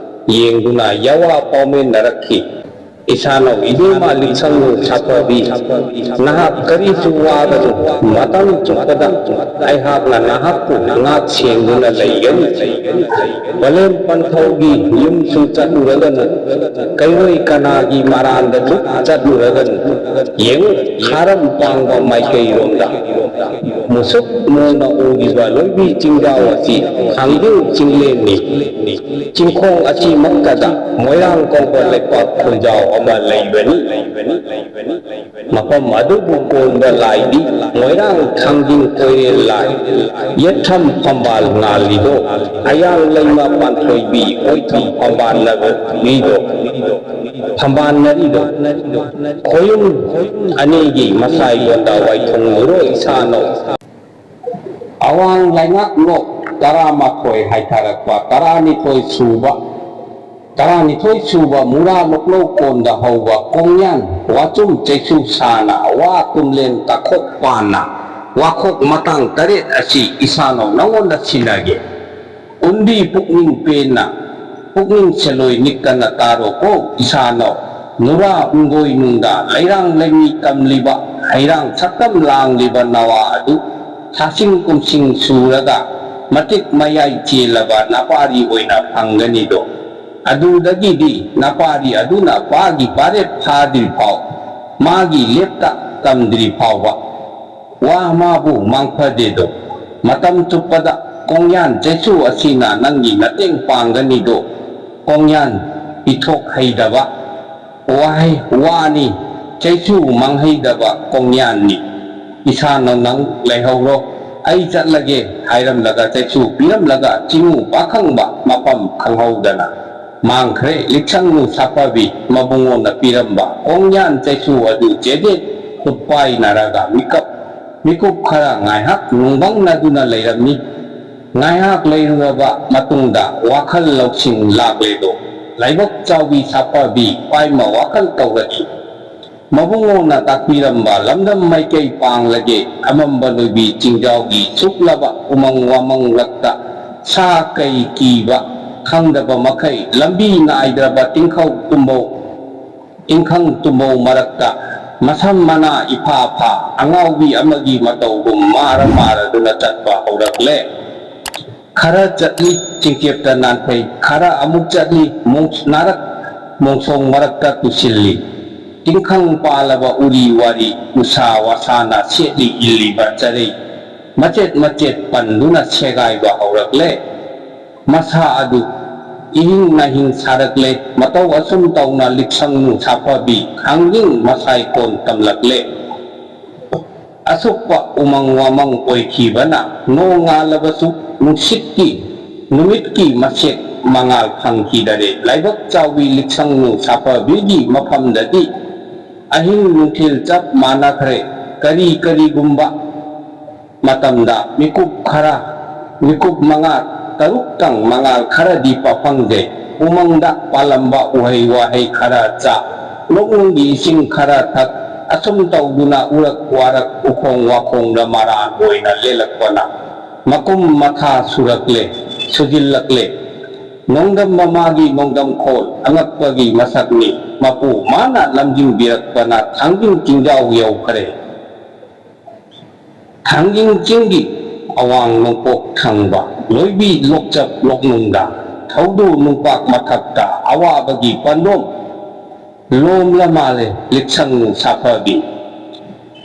ꯌꯦꯡꯗꯨꯅ ꯌꯥꯋꯥ ꯄꯥꯎꯃꯤꯟꯅꯔꯛꯈꯤ꯫ "ꯏꯁꯥꯅꯧ ꯏꯕꯦꯝꯃ ꯂꯤꯛꯁꯪꯂꯨ ꯁꯥꯐꯕꯤ, ꯅꯍꯥꯛ ꯀꯔꯤꯁꯨ ꯋꯥꯒꯅꯨ, ꯃꯇꯝ ꯆꯨꯞꯄꯗ ꯑꯩꯍꯥꯛꯅ ꯅꯍꯥꯛꯄꯨ ꯉꯥꯛ ꯁꯦꯟꯗꯨꯅ ꯂꯩꯒꯅꯤ꯫ ꯄꯂꯦꯝ ꯄꯟꯊꯧꯒꯤ ꯌꯨꯝꯁꯨ ꯆꯠꯂꯨꯔꯒꯅꯨ, ꯀꯩꯔꯣꯏ ꯀꯅꯥꯒꯤ ꯃꯔꯥꯟꯗꯁꯨ ꯆꯠꯂꯨꯔꯒꯅꯨ꯫ ꯌꯦꯡꯉꯨ, ꯈꯥꯔꯝ ꯄꯥꯡꯕ ꯃꯥꯏꯀꯩꯔꯣꯝꯗ ꯃꯨꯁꯨꯛ ꯃꯨꯅ ꯎꯔꯤꯕ ꯂꯣꯏꯕꯤ ꯆꯤꯡꯖꯥꯎ ꯑꯁꯤ ꯊꯥꯡꯖꯤꯡ ꯆꯤꯡꯂꯦꯟꯅꯤ꯫ ꯆꯤꯡꯈꯣꯡ ꯑꯁꯤꯃꯛꯇꯗ ꯃꯣꯏꯔꯥꯡ ꯀꯧꯕ ꯂꯩꯄꯥꯛ ꯈꯨꯟꯖꯥꯎ ꯑꯃ ꯂꯩꯕꯅꯤ"꯫ ꯃꯐꯝ ꯑꯗꯨꯕꯨ ꯀꯣꯟꯕ ꯂꯥꯏꯗꯤ ꯃꯣꯏꯔꯥꯡ ꯊꯥꯡꯖꯤꯡ ꯀꯣꯏꯔꯦꯜ ꯂꯥꯏ, ꯌꯦꯠꯊꯝ ꯐꯝꯕꯥꯜ ꯉꯥꯜꯂꯤꯗꯣ, ꯑꯌꯥꯡ ꯂꯩꯃ ꯄꯥꯟꯊꯣꯏꯕꯤ, ꯑꯣꯏꯊꯝ ꯐꯝꯕꯥꯜ ꯅꯕꯤꯗꯣ, ꯐꯝꯕꯥꯜ ꯅꯔꯤꯗꯣ, ꯈꯣꯌꯨꯝ ꯑꯅꯤꯒꯤ ꯃꯁꯥꯏ ꯂꯣꯟꯗ ꯋꯥꯏꯊꯨꯡ ꯂꯨꯔꯣ ꯏꯁꯥꯅꯧ꯫ ꯑꯋꯥꯡ ꯂꯩꯉꯥꯛꯂꯣꯛ ꯇꯔꯥꯃꯥꯊꯣꯏ ꯍꯥꯏꯊꯔꯛꯄ ꯇꯔꯥꯅꯤꯊꯣꯏ ꯁꯨꯕ, ꯇꯔꯥꯅꯤꯊꯣꯏ ꯁꯨꯕ ꯃꯨꯔꯥ ꯂꯣꯛꯂꯧ ꯀꯣꯟꯗ ꯍꯧꯕ ꯀꯣꯡꯌꯥꯟ ꯋꯥꯆꯨꯝ ꯆꯩꯁꯨ ꯁꯥꯅ ꯋꯥ ꯀꯨꯝꯂꯦꯟ ꯇꯥꯈꯣꯛ ꯄꯥꯟꯅ ꯋꯥꯈꯣꯛ ꯃꯇꯥꯡ ꯇꯔꯦꯠ ꯑꯁꯤ ꯏꯁꯥꯅꯧ ꯅꯉꯣꯟꯗ ꯁꯤꯟꯅꯒꯦ꯫ ꯎꯟꯕꯤ ꯄꯨꯛꯅꯤꯡ ꯄꯦꯟꯅ, ꯄꯨꯛꯅꯤꯡ ꯁꯦꯂꯣꯏ ꯅꯤꯛꯇꯅ ꯇꯥꯔꯣꯀꯣ ꯏꯁꯥꯅꯧ꯫ ꯅꯨꯔꯥ ꯎꯪꯒꯣꯏ ꯅꯨꯡꯗ ꯂꯩꯔꯥꯡ ꯂꯩꯃꯤ ꯇꯝꯂꯤꯕ, ꯍꯩꯔꯥꯡ ꯁꯛꯇꯝ ꯂꯥꯡꯂꯤꯕ ꯅꯋꯥ ꯑꯗꯨ ꯁꯥꯁꯤꯡ ꯀꯨꯝꯁꯤꯡ ꯁꯨꯔꯒ ꯃꯇꯤꯛ ꯃꯌꯥꯏ ꯆꯦꯜꯂꯕ ꯅꯄꯥꯔꯤ ꯑꯣꯏꯅ ꯐꯪꯒꯅꯤꯗꯣ꯫ ꯑꯗꯨꯗꯒꯤꯗꯤ ꯅꯄꯥꯔꯤ ꯑꯗꯨꯅ ꯄꯥꯒꯤ ꯄꯥꯔꯦꯞ ꯐꯥꯗ꯭ꯔꯤ ꯐꯥꯎ ꯃꯥꯒꯤ ꯂꯦꯞꯇ ꯇꯝꯗ꯭ꯔꯤ ꯐꯥꯎꯕ꯫ ꯋꯥ ꯃꯥꯕꯨ ꯃꯥꯡꯐꯗꯦꯗꯣ꯫ ꯃꯇꯝ ꯆꯨꯞꯄꯗ ꯀꯣꯡꯌꯥꯟ ꯆꯩꯁꯨ ꯑꯁꯤꯅ ꯅꯪꯒꯤ ꯃꯇꯦꯡ ꯄꯥꯡꯒꯅꯤꯗꯣ꯫ ꯀꯣꯡꯌꯥꯟ ꯄꯤꯊꯣꯛ ꯍꯩꯗꯕ ꯋꯥꯍꯩ ꯋꯥꯅꯤ꯫ ꯆꯩꯁꯨ ꯃꯥꯡꯍꯩꯗꯕ ꯀꯣꯡꯌꯥꯟꯅꯤ꯫ ꯏꯁꯥꯅ ꯅꯪ ꯂꯩꯍꯧꯔꯣ, ꯑꯩ ꯆꯠꯂꯒꯦ ꯍꯥꯏꯔꯝꯂꯒ ꯆꯩꯁꯨ ꯄꯤꯔꯝꯂꯒ ꯆꯤꯡꯉꯨ ꯄꯥꯈꯪꯕ ꯃꯐꯝ ꯈꯪꯍꯧꯗꯅ ꯃꯥꯡꯈ꯭ꯔꯦ꯫ ꯂꯤꯛꯁꯪꯅꯨ ꯁꯥꯐꯕꯤ ꯃꯕꯨꯡꯉꯣꯅ ꯄꯤꯔꯝꯕ ꯀꯣꯡꯌꯥꯟ ꯆꯩꯁꯨ ꯑꯗꯨ ꯆꯦꯗꯦꯠ ꯈꯨꯠ ꯄꯥꯏꯅꯔꯒ ꯃꯤꯀꯞ ꯃꯤꯀꯨꯞ ꯈꯔ ꯉꯥꯏꯍꯥꯛ ꯅꯨꯡꯕꯪꯅꯗꯨꯅ ꯂꯩꯔꯝꯃꯤ꯫ ꯉꯥꯏꯍꯥꯛ ꯂꯩꯔꯨꯔꯕ ꯃꯇꯨꯡꯗ ꯋꯥꯈꯜ ꯂꯧꯁꯤꯡ ꯂꯥꯛꯂꯦꯗꯣ꯫ ꯂꯥꯏꯕꯛ ꯆꯥꯎꯕꯤ ꯁꯥꯐꯕꯤ ꯄꯥꯏꯃ ꯋꯥꯈꯜ ꯇꯧꯔꯛꯏ꯫ ꯃꯕꯨꯡꯉꯣꯅ ꯇꯥꯛꯄꯤꯔꯝꯕ ꯂꯝꯗꯝ ꯃꯥꯏꯀꯩ ꯄꯥꯡꯂꯒꯦ ꯑꯃꯝꯕ ꯅꯣꯏꯕꯤ ꯆꯤꯡꯖꯥꯎꯒꯤ ꯁꯨꯛꯂꯕ ꯎꯃꯪ ꯋꯥꯃꯪ ꯂꯛꯇ ꯁꯥ ꯀꯩ ꯀꯤꯕ ꯈꯪꯗꯕ ꯃꯈꯩ ꯂꯝꯕꯤ ꯅꯥꯏꯗ꯭ꯔꯕ ꯇꯤꯡꯈꯧ ꯇꯨꯝꯕꯧ ꯏꯪꯈꯪ ꯇꯨꯝꯕꯧ ꯃꯔꯛꯇ ꯃꯁꯝ ꯃꯅꯥ ꯏꯐꯥ ꯐꯥ ꯑꯉꯥꯎꯕꯤ ꯑꯃꯒꯤ ꯃꯇꯧꯒꯨꯝ ꯃꯥꯔ ꯃꯥꯔꯗꯨꯅ ꯆꯠꯄ ꯍꯧꯔꯛꯂꯦ꯫ ꯈꯔ ꯆꯠꯂꯤ ꯆꯤꯡꯆꯦꯞꯇ ꯅꯥꯟꯊꯩ, ꯈꯔ ꯑꯃꯨꯛ ꯆꯠꯂꯤ ꯃꯣꯡ-, ꯅꯥꯔꯛ ꯃꯣꯡꯁꯣꯡ ꯃꯔꯛꯇ ꯇꯨꯁꯤꯜꯂꯤ꯫ ꯇꯤꯡꯈꯪ ꯄꯥꯜꯂꯕ ꯎꯔꯤ ꯋꯥꯔꯤ ꯎꯁꯥ ꯋꯥꯁꯥꯅ ꯁꯦꯠꯂꯤ ꯏꯜꯂꯤꯕ ꯆꯔꯩ ꯃꯆꯦꯠ ꯃꯆꯦꯠ ꯄꯟꯗꯨꯅ ꯁꯦꯒꯥꯏꯕ ꯍꯧꯔꯛꯂꯦ꯫ ꯃꯁꯥ ꯑꯗꯨ ꯏꯍꯤꯡ ꯅꯥꯍꯤꯡ ꯁꯥꯔꯛꯂꯦ꯫ ꯃꯇꯧ ꯑꯁꯨꯝ ꯇꯧꯅ ꯂꯤꯛꯁꯪꯅꯨ ꯁꯥꯐꯕꯤ ꯊꯥꯡꯖꯤꯡ ꯃꯁꯥꯏ ꯀꯣꯟ ꯇꯝꯂꯛꯂꯦ꯫ ꯑꯁꯨꯛꯄ ꯎꯃꯪ ꯋꯥꯃꯪ ꯑꯣꯏꯈꯤꯕꯅ ꯅꯣꯡ ꯉꯥꯜꯂꯕꯁꯨ ꯅꯨꯡꯁꯤꯠꯀꯤ ꯅꯨꯃꯤꯠꯀꯤ ꯃꯁꯦꯛ ꯃꯉꯥꯜ ꯐꯪꯈꯤꯗꯔꯦ꯫ ꯂꯥꯏꯕꯛ ꯆꯥꯎꯕꯤ ꯂꯤꯛꯁꯪꯅꯨ ꯁꯥꯐꯕꯤꯒꯤ ꯃꯐꯝꯗꯗꯤ ꯑꯍꯤꯡ ꯅꯨꯡꯊꯤꯜ ꯆꯞ ꯃꯥꯟꯅꯈ꯭ꯔꯦ꯫ ꯀꯔꯤ ꯀꯔꯤꯒꯨꯝꯕ ꯃꯇꯝꯗ ꯃꯤꯀꯨꯞ ꯈꯔ, ꯃꯤꯀꯨꯞ ꯃꯉꯥ ꯇꯔꯨꯛꯇꯪ ꯃꯉꯥꯜ ꯈꯔꯗꯤ ꯄꯥꯐꯪꯗꯦ꯫ ꯎꯃꯪꯗ ꯄꯥꯜꯂꯝꯕ ꯎꯍꯩ ꯋꯥꯍꯩ ꯈꯔ ꯆꯥ, ꯂꯧꯅꯨꯡꯒꯤ ꯏꯁꯤꯡ ꯈꯔ ꯊꯛ, ꯑꯁꯨꯝ ꯇꯧꯗꯨꯅ ꯎꯔꯛ ꯋꯥꯔꯛ ꯎꯈꯣꯡ ꯋꯥꯈꯣꯡꯗ ꯃꯔꯥꯟ ꯑꯣꯏꯅ ꯂꯦꯜꯂꯛꯄꯅ ꯃꯀꯨꯝ ꯃꯊꯥ ꯁꯨꯔꯛꯂꯦ, ꯁꯨꯖꯤꯜꯂꯛꯂꯦ꯫ ꯅꯣꯡꯗꯝ ꯃꯃꯥꯒꯤ ꯅꯣꯡꯗꯝꯈꯣꯜ ꯑꯉꯛꯄꯒꯤ ꯃꯁꯛꯅꯤ꯫ ꯃꯄꯨ ꯃꯥꯅ ꯂꯝꯖꯤꯡꯕꯤꯔꯛꯄꯅ ꯊꯥꯡꯖꯤꯡ ꯆꯤꯡꯖꯥꯎ ꯌꯧꯈ꯭ꯔꯦ꯫ ꯊꯥꯡꯖꯤꯡ ꯆꯤꯡꯒꯤ ꯑꯋꯥꯡ ꯅꯣꯡꯄꯣꯛ ꯊꯪꯕ ꯂꯣꯏꯕꯤ ꯂꯣꯛꯆꯞ ꯂꯣꯛꯅꯨꯡꯗ ꯊꯧꯗꯨ ꯅꯨꯡꯄꯥꯛ ꯃꯊꯛꯇ ꯑꯋꯥꯕꯒꯤ ꯄꯥꯟꯗꯣꯝ ꯂꯣꯝꯂ ꯃꯥꯜꯂꯦ ꯂꯤꯛꯁꯪ ꯁꯥꯐꯕꯤ꯫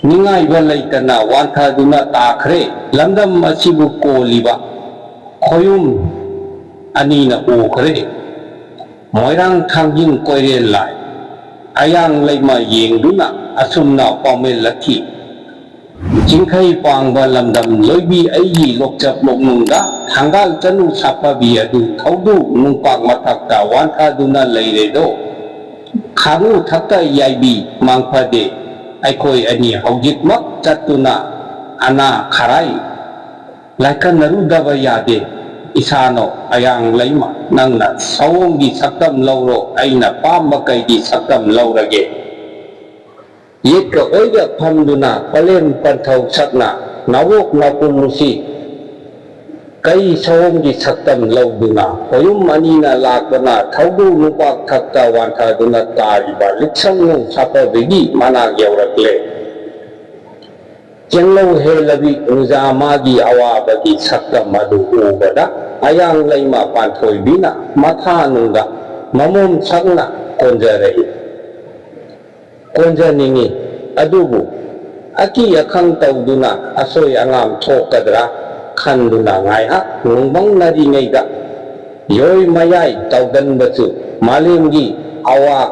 ꯅꯤꯡꯉꯥꯏꯕ ꯂꯩꯇꯅ ꯋꯥꯟꯊꯗꯨꯅ ꯇꯥꯈ꯭ꯔꯦ꯫ ꯂꯝꯗꯝ ꯑꯁꯤꯕꯨ ꯀꯣꯜꯂꯤꯕ ꯈꯣꯌꯨꯝ ꯑꯅꯤꯅ ꯎꯈ꯭ꯔꯦ꯫ ꯃꯣꯏꯔꯥꯡ ꯊꯥꯡꯖꯤꯡ ꯀꯣꯏꯔꯦꯜ ꯂꯥꯏ꯫ ꯑꯌꯥꯡ ꯂꯩꯃ ꯌꯦꯡꯗꯨꯅ ꯑꯁꯨꯝꯅ ꯄꯥꯎꯃꯦꯜꯂꯛꯈꯤ꯫ ꯆꯤꯡꯈꯩ ꯄꯥꯡꯕ ꯂꯝꯗꯝ ꯂꯣꯏꯕꯤ ꯑꯩꯒꯤ ꯂꯣꯛꯆꯞ ꯂꯣꯛꯅꯨꯡꯗ ꯊꯥꯡꯒꯥꯜ ꯆꯅꯨ ꯁꯥꯐꯕꯤ ꯑꯗꯨ ꯊꯧꯗꯨ ꯅꯨꯡꯄꯥꯛ ꯃꯊꯛꯇ ꯋꯥꯟꯊꯗꯨꯅ ꯂꯩꯔꯦꯗꯣ꯫ ꯈꯥꯉꯨ ꯊꯛꯇ ꯌꯥꯏꯕꯤ ꯃꯥꯡꯐꯗꯦ꯫ ꯑꯩꯈꯣꯏ ꯑꯅꯤ ꯍꯧꯖꯤꯛꯃꯛ ꯆꯠꯇꯨꯅ ꯑꯅꯥ ꯈꯔꯥꯏ ꯂꯥꯏꯀꯠꯅꯔꯨꯗꯕ ꯌꯥꯗꯦ꯫ ꯏꯁꯥꯅꯣ ꯑꯌꯥꯡ ꯂꯩꯃ ꯅꯪꯅ ꯁꯑꯣꯝꯒꯤ ꯁꯛꯇꯝ ꯂꯧꯔꯣ, ꯑꯩꯅ ꯄꯥꯝꯕ ꯀꯩꯒꯤ ꯁꯛꯇꯝ ꯂꯧꯔꯒꯦ? ꯌꯦꯠꯀ ꯑꯣꯏꯒ ꯐꯝꯗꯨꯅ ꯄꯂꯦꯝ ꯄꯟꯊꯧ ꯁꯛꯅ ꯅꯥꯋꯣꯛ ꯅꯥꯄꯨꯝ ꯃꯨꯁꯤ ꯀꯩ ꯁꯑꯣꯝꯒꯤ ꯁꯛꯇꯝ ꯂꯧꯗꯨꯅ ꯈꯣꯌꯨꯝ ꯑꯅꯤꯅ ꯂꯥꯛꯄꯅ ꯊꯧꯗꯨ ꯅꯨꯄꯥꯛ ꯊꯛꯇ ꯋꯥꯟꯊꯗꯨꯅ ꯇꯥꯔꯤꯕ ꯂꯤꯛꯁꯪꯅꯨ ꯁꯥꯐꯕꯤꯒꯤ ꯃꯅꯥꯛ ꯌꯧꯔꯛꯂꯦ꯫ ꯆꯦꯡꯂꯧ ꯍꯦꯜꯂꯕꯤ ꯅꯨꯖꯥ ꯃꯥꯒꯤ ꯑꯋꯥꯕꯒꯤ ꯁꯛꯇꯝ ꯑꯗꯨ ꯎꯕꯗ ꯑꯌꯥꯡ ꯂꯩꯃ ꯄꯥꯟꯊꯣꯏꯕꯤꯅ ꯃꯊꯥ ꯅꯨꯡꯗ ꯃꯃꯣꯝ ꯁꯛꯅ ꯀꯣꯟꯖꯔꯛꯏ꯫ ꯀꯣꯟꯖꯅꯤꯡꯏ, ꯑꯗꯨꯕꯨ ꯑꯀꯤ ꯑꯈꯪ ꯇꯧꯗꯨꯅ ꯑꯁꯣꯏ ꯑꯉꯥꯝ ꯊꯣꯛꯀꯗ꯭ꯔꯥ ꯈꯟꯗꯨꯅ ꯉꯥꯏꯍꯥꯛ ꯅꯨꯡꯕꯪꯅꯔꯤꯉꯩꯗ ꯌꯣꯏ ꯃꯌꯥꯏ ꯇꯧꯗꯟꯕꯁꯨ ꯃꯥꯂꯦꯝꯒꯤ ꯑꯋꯥ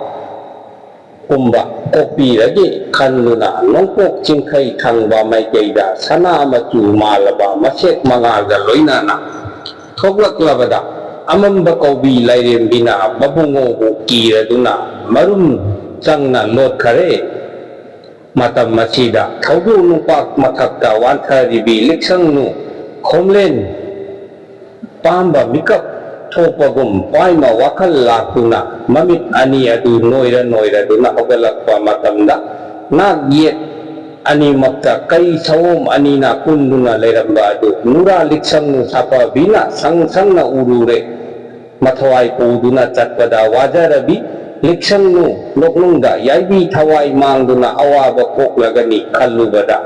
ꯀꯨꯝꯕ ꯀꯣꯛꯄꯤꯔꯒꯦ ꯈꯟꯗꯨꯅ ꯅꯣꯡꯄꯣꯛ ꯆꯤꯡꯈꯩ ꯊꯪꯕ ꯃꯥꯏꯀꯩꯗ ꯁꯅꯥ ꯃꯆꯨ ꯃꯥꯜꯂꯕ ꯃꯁꯦꯛ ꯃꯉꯥꯜꯒ ꯂꯣꯏꯅꯅ ꯊꯣꯛꯂꯛꯂꯕꯗ ꯑꯃꯝꯕ ꯀꯧꯕꯤ ꯂꯥꯏꯔꯦꯝꯕꯤꯅ ꯃꯕꯨꯡꯉꯣꯕꯨ ꯀꯤꯔꯗꯨꯅ ꯃꯔꯨꯝ ꯆꯪꯅ ꯂꯣꯠꯈꯔꯦ꯫ ꯃꯇꯝ ꯑꯁꯤꯗ ꯊꯧꯗꯣꯛ ꯅꯨꯄꯥꯛ ꯃꯊꯛꯇ ꯋꯥꯟꯊꯔꯤꯕꯤ ꯂꯤꯛꯁꯪꯅꯨ ꯈꯣꯝꯂꯦꯟ ꯄꯥꯝꯕ ꯃꯤꯀꯞ ꯊꯣꯛꯄꯒꯨꯝ ꯄꯥꯏꯃ ꯋꯥꯈꯜ ꯂꯥꯛꯇꯨꯅ ꯃꯃꯤꯠ ꯑꯅꯤ ꯑꯗꯨ ꯅꯣꯏꯔ ꯅꯣꯏꯔꯗꯨꯅ ꯍꯧꯒꯠꯂꯛꯄ ꯃꯇꯝꯗ ꯅꯥꯛ ꯌꯦꯠ ꯑꯅꯤꯃꯛꯇ ꯀꯩ ꯁꯑꯣꯝ ꯑꯅꯤꯅ ꯀꯨꯟꯗꯨꯅ ꯂꯩꯔꯝꯕ ꯑꯗꯨ ꯅꯨꯔꯥ ꯂꯤꯛꯁꯪꯅꯨ ꯁꯥꯐꯕꯤꯅ ꯁꯪ ꯁꯪꯅ ꯎꯔꯨꯔꯦ꯫ ꯃꯊꯋꯥꯏ ꯄꯨꯗꯨꯅ ꯆꯠꯄꯗ ꯋꯥꯖꯔꯕꯤ ꯂꯤꯛꯁꯪꯅꯨ ꯅꯣꯛꯅꯨꯡꯗ ꯌꯥꯏꯕꯤ ꯊꯋꯥꯏ ꯃꯥꯡꯗꯨꯅ ꯑꯋꯥꯕ ꯀꯣꯛꯂꯒꯅꯤ ꯈꯜꯂꯨꯕꯗ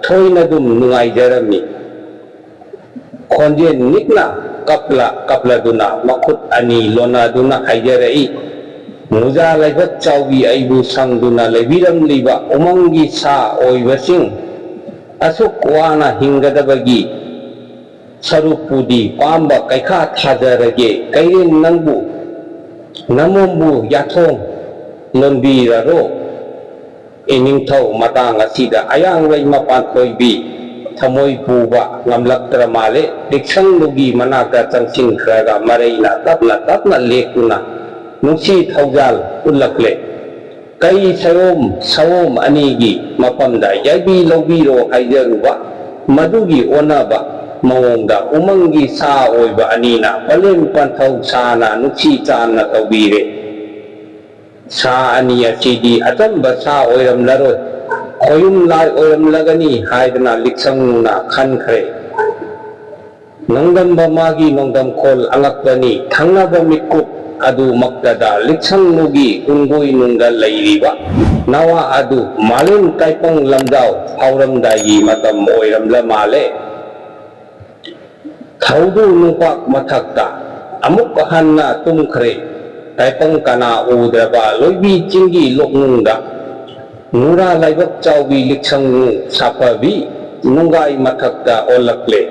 ꯊꯣꯏꯅꯗꯨꯝ ꯅꯨꯡꯉꯥꯏꯖꯔꯝꯃꯤ꯫ ꯈꯣꯟꯖꯦꯜ ꯅꯤꯛꯅ ꯀꯞꯂ ꯀꯞꯂꯗꯨꯅ ꯃꯈꯨꯠ ꯑꯅꯤ ꯂꯣꯟꯅꯗꯨꯅ ꯍꯥꯏꯖꯔꯛꯏ, ꯃꯨꯖꯥ ꯂꯥꯏꯕꯛ ꯆꯥꯎꯕꯤ ꯑꯩꯕꯨ ꯁꯪꯗꯨꯅ ꯂꯩꯕꯤꯔꯝꯂꯤꯕ ꯎꯃꯪꯒꯤ ꯁꯥ ꯑꯣꯏꯕꯁꯤꯡ, ꯑꯁꯨꯛ ꯋꯥꯅ ꯍꯤꯡꯒꯗꯕꯒꯤ ꯁꯔꯨꯛꯄꯨꯗꯤ ꯄꯥꯝꯕ ꯀꯩꯈꯥ ꯊꯥꯖꯔꯒꯦ꯫ ꯀꯩꯔꯦꯟ ꯅꯪꯕꯨ ꯅꯃꯣꯝꯕꯨ ꯌꯥꯊꯣꯡ ꯂꯣꯟꯕꯤꯔꯔꯣ꯫ ꯏꯅꯤꯡꯊꯧ ꯃꯇꯥꯡ ꯑꯁꯤꯗ ꯑꯌꯥꯡꯂꯩꯃ ꯄꯥꯟꯊꯣꯏꯕꯤ ꯊꯃꯣꯏ ꯄꯨꯕ ꯉꯝꯂꯛꯇ꯭ꯔ ꯃꯥꯜꯂꯦ꯫ ꯂꯤꯛꯁꯪꯗꯨꯒꯤ ꯃꯅꯥꯛꯇ ꯆꯪꯁꯤꯟꯈ꯭ꯔꯒ ꯃꯔꯩꯅ ꯇꯞꯅ ꯇꯞꯅ ꯂꯦꯛꯇꯨꯅ ꯅꯨꯡꯁꯤ ꯊꯧꯖꯥꯜ ꯎꯠꯂꯛꯂꯦ꯫ ꯀꯩ ꯁꯌꯣꯝ ꯁꯑꯣꯝ ꯑꯅꯤꯒꯤ ꯃꯐꯝꯗ ꯌꯥꯏꯕꯤ ꯂꯧꯕꯤꯔꯣ ꯍꯥꯏꯖꯔꯨꯕ, ꯃꯗꯨꯒꯤ ꯑꯣꯟꯅꯕ ꯃꯑꯣꯡꯗ ꯎꯃꯪꯒꯤ ꯁꯥ ꯑꯣꯏꯕ ꯑꯅꯤꯅ ꯄꯂꯦꯝ ꯄꯟꯊꯧ ꯁꯥꯅ ꯅꯨꯡꯁꯤ ꯆꯥꯟꯅ ꯇꯧꯕꯤꯔꯦ꯫ ꯁꯥ ꯑꯅꯤ ꯑꯁꯤꯗꯤ ꯑꯆꯝꯕ ꯁꯥ ꯑꯣꯏꯔꯝꯂꯔꯣꯏ, ꯈꯣꯌꯨꯝ ꯂꯥꯏ ꯑꯣꯏꯔꯝꯂꯒꯅꯤ ꯍꯥꯏꯗꯅ ꯂꯤꯛꯁꯪꯅꯨꯅ ꯈꯟꯈ꯭ꯔꯦ꯫ ꯅꯣꯡꯗꯝꯕ ꯃꯥꯒꯤ ꯅꯣꯡꯗꯝꯈꯣꯜ ꯑꯉꯛꯄꯅꯤ꯫ ꯊꯪꯅꯕ ꯃꯤꯠꯀꯨꯞ ꯑꯗꯨꯃꯛꯇꯗ ꯂꯤꯛꯁꯪꯅꯨꯒꯤ ꯀꯨꯡꯒꯣꯏꯅꯨꯡꯗ ꯂꯩꯔꯤꯕ ꯅꯋꯥ ꯑꯗꯨ ꯃꯥꯂꯦꯝ ꯇꯥꯏꯄꯪ ꯂꯝꯖꯥꯎ ꯐꯥꯎꯔꯝꯗꯥꯏꯒꯤ ꯃꯇꯝ ꯑꯣꯏꯔꯝꯂ ꯃꯥꯜꯂꯦ꯫ ꯊꯧꯗꯨ ꯅꯨꯡꯄꯥꯛ ꯃꯊꯛꯇ ꯑꯃꯨꯛ ꯍꯟꯅ ꯇꯨꯝꯈ꯭ꯔꯦ꯫ ꯇꯥꯏꯄꯪ ꯀꯅꯥ ꯎꯗ꯭ꯔꯕ ꯂꯣꯏꯕꯤ ꯆꯤꯡꯒꯤ ꯂꯣꯛꯅꯨꯡꯗ ꯅꯨꯔꯥ ꯂꯥꯏꯕꯛ ꯆꯥꯎꯕꯤ ꯂꯤꯛꯁꯪꯅꯨ ꯁꯥꯐꯕꯤ ꯅꯨꯡꯒꯥꯏ ꯃꯊꯛꯇ ꯑꯣꯜꯂꯛꯂꯦ꯫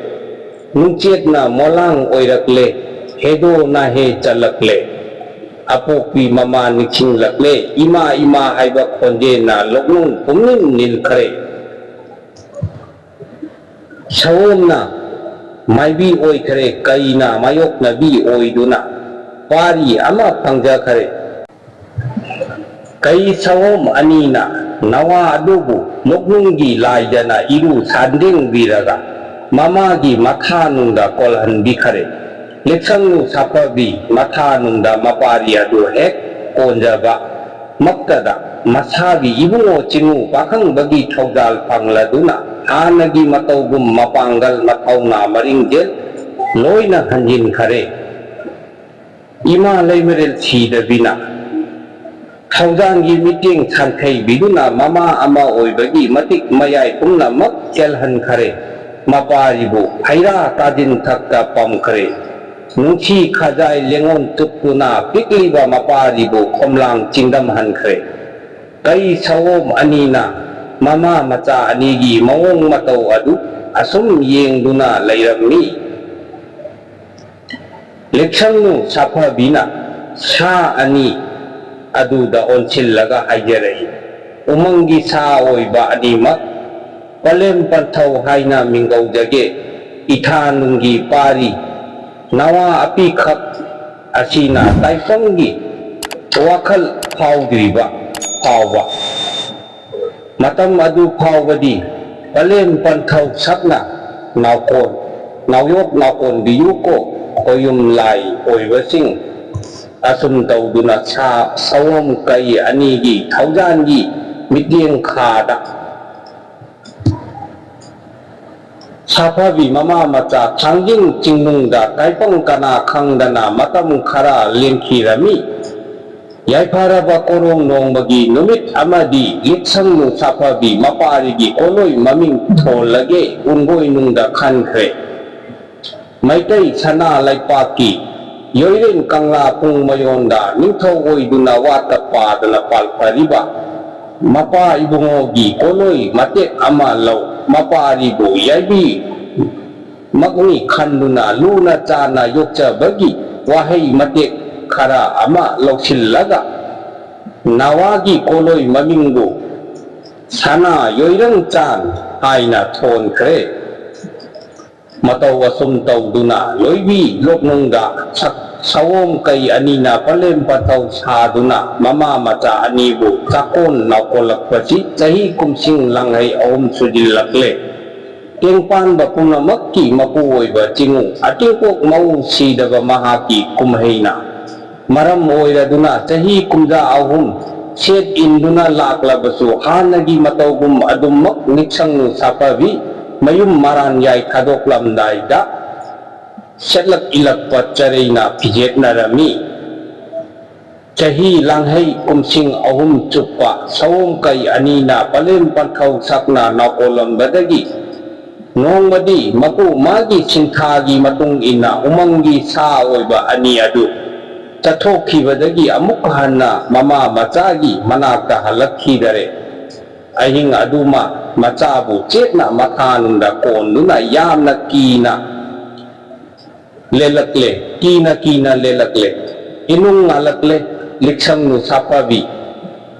ꯅꯨꯡꯆꯦꯠꯅ ꯃꯣꯂꯥꯡ ꯑꯣꯏꯔꯛꯂꯦ꯫ ꯍꯦꯗꯣ ꯅꯥꯍꯦ ꯆꯠꯂꯛꯂꯦ꯫ ꯑꯄꯣꯛꯄꯤ ꯃꯃꯥ ꯅꯤꯡꯁꯤꯡꯂꯛꯂꯦ꯫ ꯏꯃꯥ ꯏꯃꯥ ꯍꯥꯏꯕ ꯈꯣꯟꯖꯦꯜꯅ ꯂꯣꯛꯅꯨꯡ ꯄꯨꯝꯅꯤꯡ ꯅꯤꯜꯈ꯭ꯔꯦ꯫ ꯁꯑꯣꯝꯅ ꯃꯥꯏꯕꯤ ꯑꯣꯏꯈ꯭ꯔꯦ, ꯀꯩꯅ ꯃꯥꯌꯣꯛꯅꯕꯤ ꯑꯣꯏꯗꯨꯅ ꯄꯥꯔꯤ ꯑꯃ ꯐꯪꯖꯈ꯭ꯔꯦ꯫ ꯀꯩ ꯁꯑꯣꯝ ꯑꯅꯤꯅ ꯅꯋꯥ ꯑꯗꯨꯕꯨ ꯂꯣꯛꯅꯨꯡꯒꯤ ꯂꯥꯏꯗꯅ ꯏꯔꯨ ꯁꯥꯟꯗꯦꯡꯕꯤꯔꯒ ꯃꯃꯥꯒꯤ ꯃꯊꯥꯅꯨꯡꯗ ꯀꯣꯜꯍꯟꯕꯤꯈ꯭ꯔꯦ꯫ ꯂꯤꯛꯁꯪꯅꯨ ꯁꯥꯐꯕꯤ ꯃꯊꯥꯅꯨꯡꯗ ꯃꯄꯥꯔꯤ ꯑꯗꯨ ꯍꯦꯛ ꯀꯣꯟꯖꯕ ꯃꯛꯇꯗ ꯃꯁꯥꯒꯤ ꯏꯕꯨꯡꯉꯣ ꯆꯤꯡꯉꯨ ꯄꯥꯈꯪꯕꯒꯤ ꯊꯧꯖꯥꯜ ꯐꯪꯂꯗꯨꯅ ꯍꯥꯟꯅꯒꯤ ꯃꯇꯧꯒꯨꯝ ꯃꯄꯥꯡꯒꯜ ꯃꯊꯧꯅꯥ ꯃꯔꯤꯡꯖꯦꯜ ꯂꯣꯏꯅ ꯍꯟꯖꯤꯟꯈꯔꯦ꯫ ꯏꯃꯥ ꯂꯩꯃꯔꯦꯜ ꯁꯤꯗꯕꯤꯅ ꯊꯧꯖꯥꯜꯒꯤ ꯃꯤꯠꯌꯦꯡ ꯁꯥꯟꯊꯩꯕꯤꯗꯨꯅ ꯃꯃꯥ ꯑꯃ ꯑꯣꯏꯕꯒꯤ ꯃꯇꯤꯛ ꯃꯌꯥꯏ ꯄꯨꯝꯅꯃꯛ ꯆꯦꯜꯍꯟꯈꯔꯦ꯫ ꯃꯄꯥꯔꯤꯕꯨ ꯍꯩꯔꯥ ꯇꯥꯖꯤꯟ ꯊꯛꯇ ꯄꯝꯈ꯭ꯔꯦ꯫ ꯅꯨꯡꯁꯤ ꯈꯖꯥꯏ ꯂꯦꯡꯉꯣꯟ ꯇꯨꯞꯇꯨꯅ ꯄꯤꯛꯂꯤꯕ ꯃꯄꯥꯔꯤꯕꯨ ꯈꯣꯝꯂꯥꯡ ꯆꯤꯡꯗꯝꯍꯟꯈ꯭ꯔꯦ꯫ ꯀꯩ ꯁꯑꯣꯝ ꯑꯅꯤꯅ ꯃꯃꯥ ꯃꯆꯥ ꯑꯅꯤꯒꯤ ꯃꯑꯣꯡ ꯃꯇꯧ ꯑꯗꯨ ꯑꯁꯨꯝ ꯌꯦꯡꯗꯨꯅ ꯂꯩꯔꯝꯃꯤ꯫ ꯂꯤꯛꯁꯪꯅꯨ ꯁꯥꯐꯕꯤꯅ ꯁꯥ ꯑꯅꯤ ꯑꯗꯨꯗ ꯑꯣꯟꯁꯤꯜꯂꯒ ꯍꯥꯏꯖꯔꯛꯏ, "ꯎꯃꯪꯒꯤ ꯁꯥ ꯑꯣꯏꯕ ꯑꯅꯤꯃꯛ, ꯄꯂꯦꯝ ꯄꯟꯊꯧ ꯍꯥꯏꯅ ꯃꯤꯡꯒꯧꯖꯒꯦ꯫ ꯏꯊꯥ ꯅꯨꯡꯒꯤ ꯄꯥꯔꯤ ꯅꯋꯥ ꯑꯄꯤꯈꯛ ꯑꯁꯤꯅ ꯇꯥꯏꯐꯪꯒꯤ ꯋꯥꯈꯜ ꯐꯥꯎꯗ꯭ꯔꯤꯕ ꯐꯥꯎꯕ, ꯃꯇꯝ ꯑꯗꯨ ꯐꯥꯎꯕꯗꯤ ꯄꯂꯦꯝ ꯄꯟꯊꯧ ꯁꯛꯅ ꯅꯥꯎꯀꯣꯟ, ꯅꯥꯎꯌꯣꯛ ꯅꯥꯎꯀꯣꯟꯕꯤꯌꯨꯀꯣ, ꯈꯣꯌꯨꯝ ꯂꯥꯏ ꯑꯣꯏꯕꯁꯤꯡ"꯫ ꯑꯁꯨꯝ ꯇꯧꯗꯨꯅ ꯁꯥ ꯁꯑꯣꯝ ꯀꯩ ꯑꯅꯤꯒꯤ ꯊꯧꯖꯥꯟꯒꯤ ꯃꯤꯠꯌꯦꯡ ꯈꯥꯗ ꯁꯥꯐꯕꯤ ꯃꯃꯥ ꯃꯆꯥ ꯊꯥꯡꯖꯤꯡ ꯆꯤꯡꯅꯨꯡꯗ ꯇꯥꯏꯕꯪ ꯀꯅꯥ ꯈꯪꯗꯅ ꯃꯇꯝ ꯈꯔ ꯂꯦꯟꯈꯤꯔꯝꯃꯤ꯫ ꯌꯥꯏꯐꯔꯕ ꯀꯣꯔꯣꯡ ꯅꯣꯡꯃꯒꯤ ꯅꯨꯃꯤꯠ ꯑꯃꯗꯤ ꯂꯤꯛꯁꯪꯅꯨ ꯁꯥꯐꯕꯤ ꯃꯄꯥꯔꯤꯒꯤ ꯀꯣꯂꯣꯏ ꯃꯃꯤꯡ ꯊꯣꯜꯂꯒꯦ ꯎꯟꯒꯣꯏꯅꯨꯡꯗ ꯈꯟꯈ꯭ꯔꯦ꯫ ꯃꯩꯇꯩ ꯁꯅꯥ ꯂꯩꯄꯥꯛꯀꯤ ꯌꯣꯏꯔꯦꯟ ꯀꯪꯂꯥ ꯄꯨꯡ ꯃꯌꯣꯟꯗ ꯅꯤꯡꯊꯧ ꯑꯣꯏꯗꯨꯅ ꯋꯥꯠꯇ ꯄꯥꯗꯅ ꯄꯥꯜꯐꯔꯤꯕ ꯃꯄꯥ ꯏꯕꯨꯡꯉꯣꯒꯤ ꯀꯣꯂꯣꯏ ꯃꯇꯦꯛ ꯑꯃ ꯂꯧ ꯃꯄꯥꯔꯤꯕꯨ ꯌꯥꯏꯕꯤ ꯃꯛꯅꯤ ꯈꯟꯗꯨꯅ ꯂꯨꯅ ꯆꯥꯅ ꯌꯣꯛꯆꯕꯒꯤ ꯋꯥꯍꯩ ꯃꯇꯦꯛ ꯈꯔ ꯑꯃ ꯂꯧꯁꯤꯜꯂꯒ ꯅꯋꯥꯒꯤ ꯀꯣꯂꯣꯏ ꯃꯃꯤꯡꯕꯨ ꯁꯅꯥ ꯌꯣꯏꯔꯪ ꯆꯥꯟ ꯍꯥꯏꯅ ꯊꯣꯟꯈ꯭ꯔꯦ꯫ ꯃꯇꯧ ꯑꯁꯨꯝ ꯇꯧꯗꯨꯅ ꯂꯣꯏꯕꯤ ꯂꯣꯛꯅꯨꯡꯗ ꯁꯛ ꯁꯑꯣꯝ ꯀꯩ ꯑꯅꯤꯅ ꯄꯂꯦꯝ ꯄꯟꯊꯧ ꯁꯥꯗꯨꯅ ꯃꯃꯥ ꯃꯆꯥ ꯑꯅꯤꯕꯨ ꯆꯥꯛꯀꯣꯟ ꯅꯥꯎꯀꯣꯜꯂꯛꯄꯁꯤ ꯆꯍꯤ ꯀꯨꯝꯁꯤꯡ ꯂꯥꯡꯍꯩ ꯑꯍꯨꯝ ꯁꯨꯖꯤꯜꯂꯛꯂꯦ꯫ ꯇꯦꯡꯄꯥꯟꯕ ꯄꯨꯝꯅꯃꯛꯀꯤ ꯃꯄꯨ ꯑꯣꯏꯕ ꯆꯤꯡꯉꯨ ꯑꯇꯦꯡꯄꯣꯛ ꯃꯧ ꯁꯤꯗꯕ ꯃꯍꯥꯛꯀꯤ ꯀꯨꯝꯍꯩꯅ ꯃꯔꯝ ꯑꯣꯏꯔꯗꯨꯅ ꯆꯍꯤ ꯀꯨꯝꯖꯥ ꯑꯍꯨꯝ ꯁꯦꯠ ꯏꯟꯗꯨꯅ ꯂꯥꯛꯂꯕꯁꯨ ꯍꯥꯟꯅꯒꯤ ꯃꯇꯧꯒꯨꯝ ꯑꯗꯨꯃꯛ ꯅꯤꯛꯁꯪꯅꯨ ꯁꯥꯐꯕꯤ ꯃꯌꯨꯝ ꯃꯔꯥꯟ ꯌꯥꯏ ꯊꯥꯗꯣꯛꯂꯝꯗꯥꯏꯗ ꯁꯦꯠꯂꯛ ꯏꯜꯂꯛꯄ ꯆꯔꯩꯅ ꯐꯤꯖꯦꯠꯅꯔꯝꯃꯤ꯫ ꯆꯍꯤ ꯂꯥꯡꯍꯩ ꯀꯨꯝꯁꯤꯡ ꯑꯍꯨꯝ ꯆꯨꯞꯄ ꯁꯑꯣꯝ ꯀꯩ ꯑꯅꯤꯅ ꯄꯂꯦꯝ ꯄꯟꯊꯧ ꯁꯛꯅ ꯅꯥꯎꯀꯣꯜꯂꯝꯕꯗꯒꯤ ꯅꯣꯡꯃꯗꯤ ꯃꯄꯨ ꯃꯥꯒꯤ ꯁꯤꯟꯊꯥꯒꯤ ꯃꯇꯨꯡ ꯏꯟꯅ ꯎꯃꯪꯒꯤ ꯁꯥ ꯑꯣꯏꯕ ꯑꯅꯤ ꯑꯗꯨ ꯆꯠꯊꯣꯛꯈꯤꯕꯗꯒꯤ ꯑꯃꯨꯛ ꯍꯟꯅ ꯃꯃꯥ ꯃꯆꯥꯒꯤ ꯃꯅꯥꯛꯇ ꯍꯜꯂꯛꯈꯤꯗꯔꯦ꯫ ꯑꯍꯤꯡ ꯑꯗꯨꯃ ꯃꯆꯥꯕꯨ ꯆꯦꯠꯅ ꯃꯈꯥꯅꯨꯡꯗ ꯀꯣꯟꯗꯨꯅ ꯌꯥꯝꯅ ꯀꯤꯅ ꯂꯦꯜꯂꯛꯂꯦ꯫ ꯀꯤꯅ ꯀꯤꯅ ꯂꯦꯜꯂꯛꯂꯦ꯫ ꯏꯅꯨꯡ ꯉꯥꯜꯂꯛꯂꯦ꯫ ꯂꯤꯛꯁꯪꯅꯨ ꯁꯥꯐꯕꯤ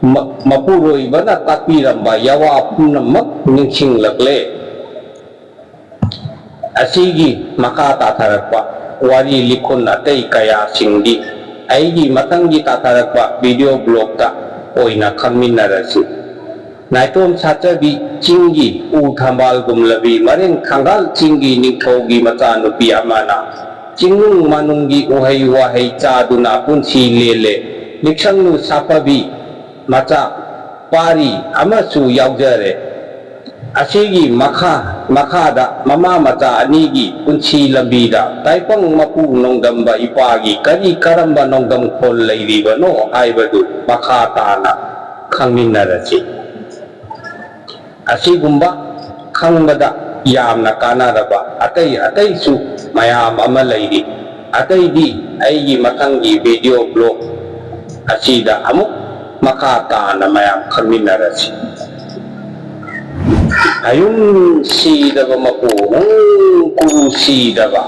ꯃ-, ꯃꯄꯨꯔꯣꯏꯕꯅ ꯇꯥꯛꯄꯤꯔꯝꯕ ꯌꯥꯋꯥ ꯄꯨꯝꯅꯃꯛ ꯅꯤꯡꯁꯤꯡꯂꯛꯂꯦ꯫ ꯑꯁꯤꯒꯤ ꯃꯈꯥ ꯇꯥꯊꯔꯛꯄ ꯋꯥꯔꯤ ꯂꯤꯈꯨꯟ ꯑꯇꯩ ꯀꯌꯥꯁꯤꯡꯗꯤ ꯑꯩꯒꯤ ꯃꯊꯪꯒꯤ ꯇꯥꯊꯔꯛꯄ video blogꯇ ꯑꯣꯏꯅ ꯈꯪꯃꯤꯟꯅꯔꯁꯤ꯫ ꯅꯥꯏꯇꯣꯝ ꯁꯥꯠꯆꯕꯤ ꯆꯤꯡꯒꯤ ꯎ ꯊꯝꯕꯥꯜꯒꯨꯝꯂꯕꯤ ꯃꯔꯦꯡ ꯊꯪꯒꯥꯜ ꯆꯤꯡꯒꯤ ꯅꯤꯡꯊꯧꯒꯤ ꯃꯆꯥꯅꯨꯄꯤ ꯑꯃꯅ ꯆꯤꯡꯅꯨꯡ ꯃꯥꯅꯨꯡꯒꯤ ꯎꯍꯩ ꯋꯥꯍꯩ ꯆꯥꯗꯨꯅ ꯄꯨꯟꯁꯤ ꯂꯦꯜꯂꯦ꯫ ꯂꯤꯛꯁꯪꯅꯨ ꯁꯥꯐꯕꯤ ꯃꯆꯥ ꯄꯥꯔꯤ ꯑꯃꯁꯨ ꯌꯥꯎꯖꯔꯦ꯫ ꯑꯁꯤꯒꯤ ꯃꯈꯥ, ꯃꯈꯥꯗ ꯃꯃꯥ ꯃꯆꯥ ꯑꯅꯤꯒꯤ ꯄꯨꯟꯁꯤ ꯂꯝꯕꯤꯗ ꯇꯥꯏꯄꯪ ꯃꯄꯨ ꯅꯣꯡꯗꯝꯕ ꯏꯄꯥꯒꯤ ꯀꯔꯤ ꯀꯔꯝꯕ ꯅꯣꯡꯗꯝ ꯈꯣꯜ ꯂꯩꯔꯤꯕꯅꯣ ꯍꯥꯏꯕꯗꯨ ꯃꯈꯥ ꯇꯥꯅ ꯈꯪꯃꯤꯟꯅꯔꯁꯤ꯫ ꯑꯁꯤꯒꯨꯝꯕ ꯈꯪꯕꯗ ꯌꯥꯝꯅ ꯀꯥꯟꯅꯔꯕ ꯑꯇꯩ ꯑꯇꯩꯁꯨ ꯃꯌꯥꯝ ꯑꯃ ꯂꯩꯔꯤ꯫ ꯑꯇꯩꯗꯤ ꯑꯩꯒꯤ ꯃꯊꯪꯒꯤ video blog ꯑꯁꯤꯗ ꯑꯃꯨꯛ ꯃꯈꯥ ꯇꯥꯅ ꯃꯌꯥꯝ ꯈꯪꯃꯤꯟꯅꯔꯁꯤ꯫ ꯍꯌꯨꯝ ꯁꯤꯗꯕ ꯃꯄꯨ, ꯍꯨꯝ ꯀꯨꯔꯨ ꯁꯤꯗꯕ꯫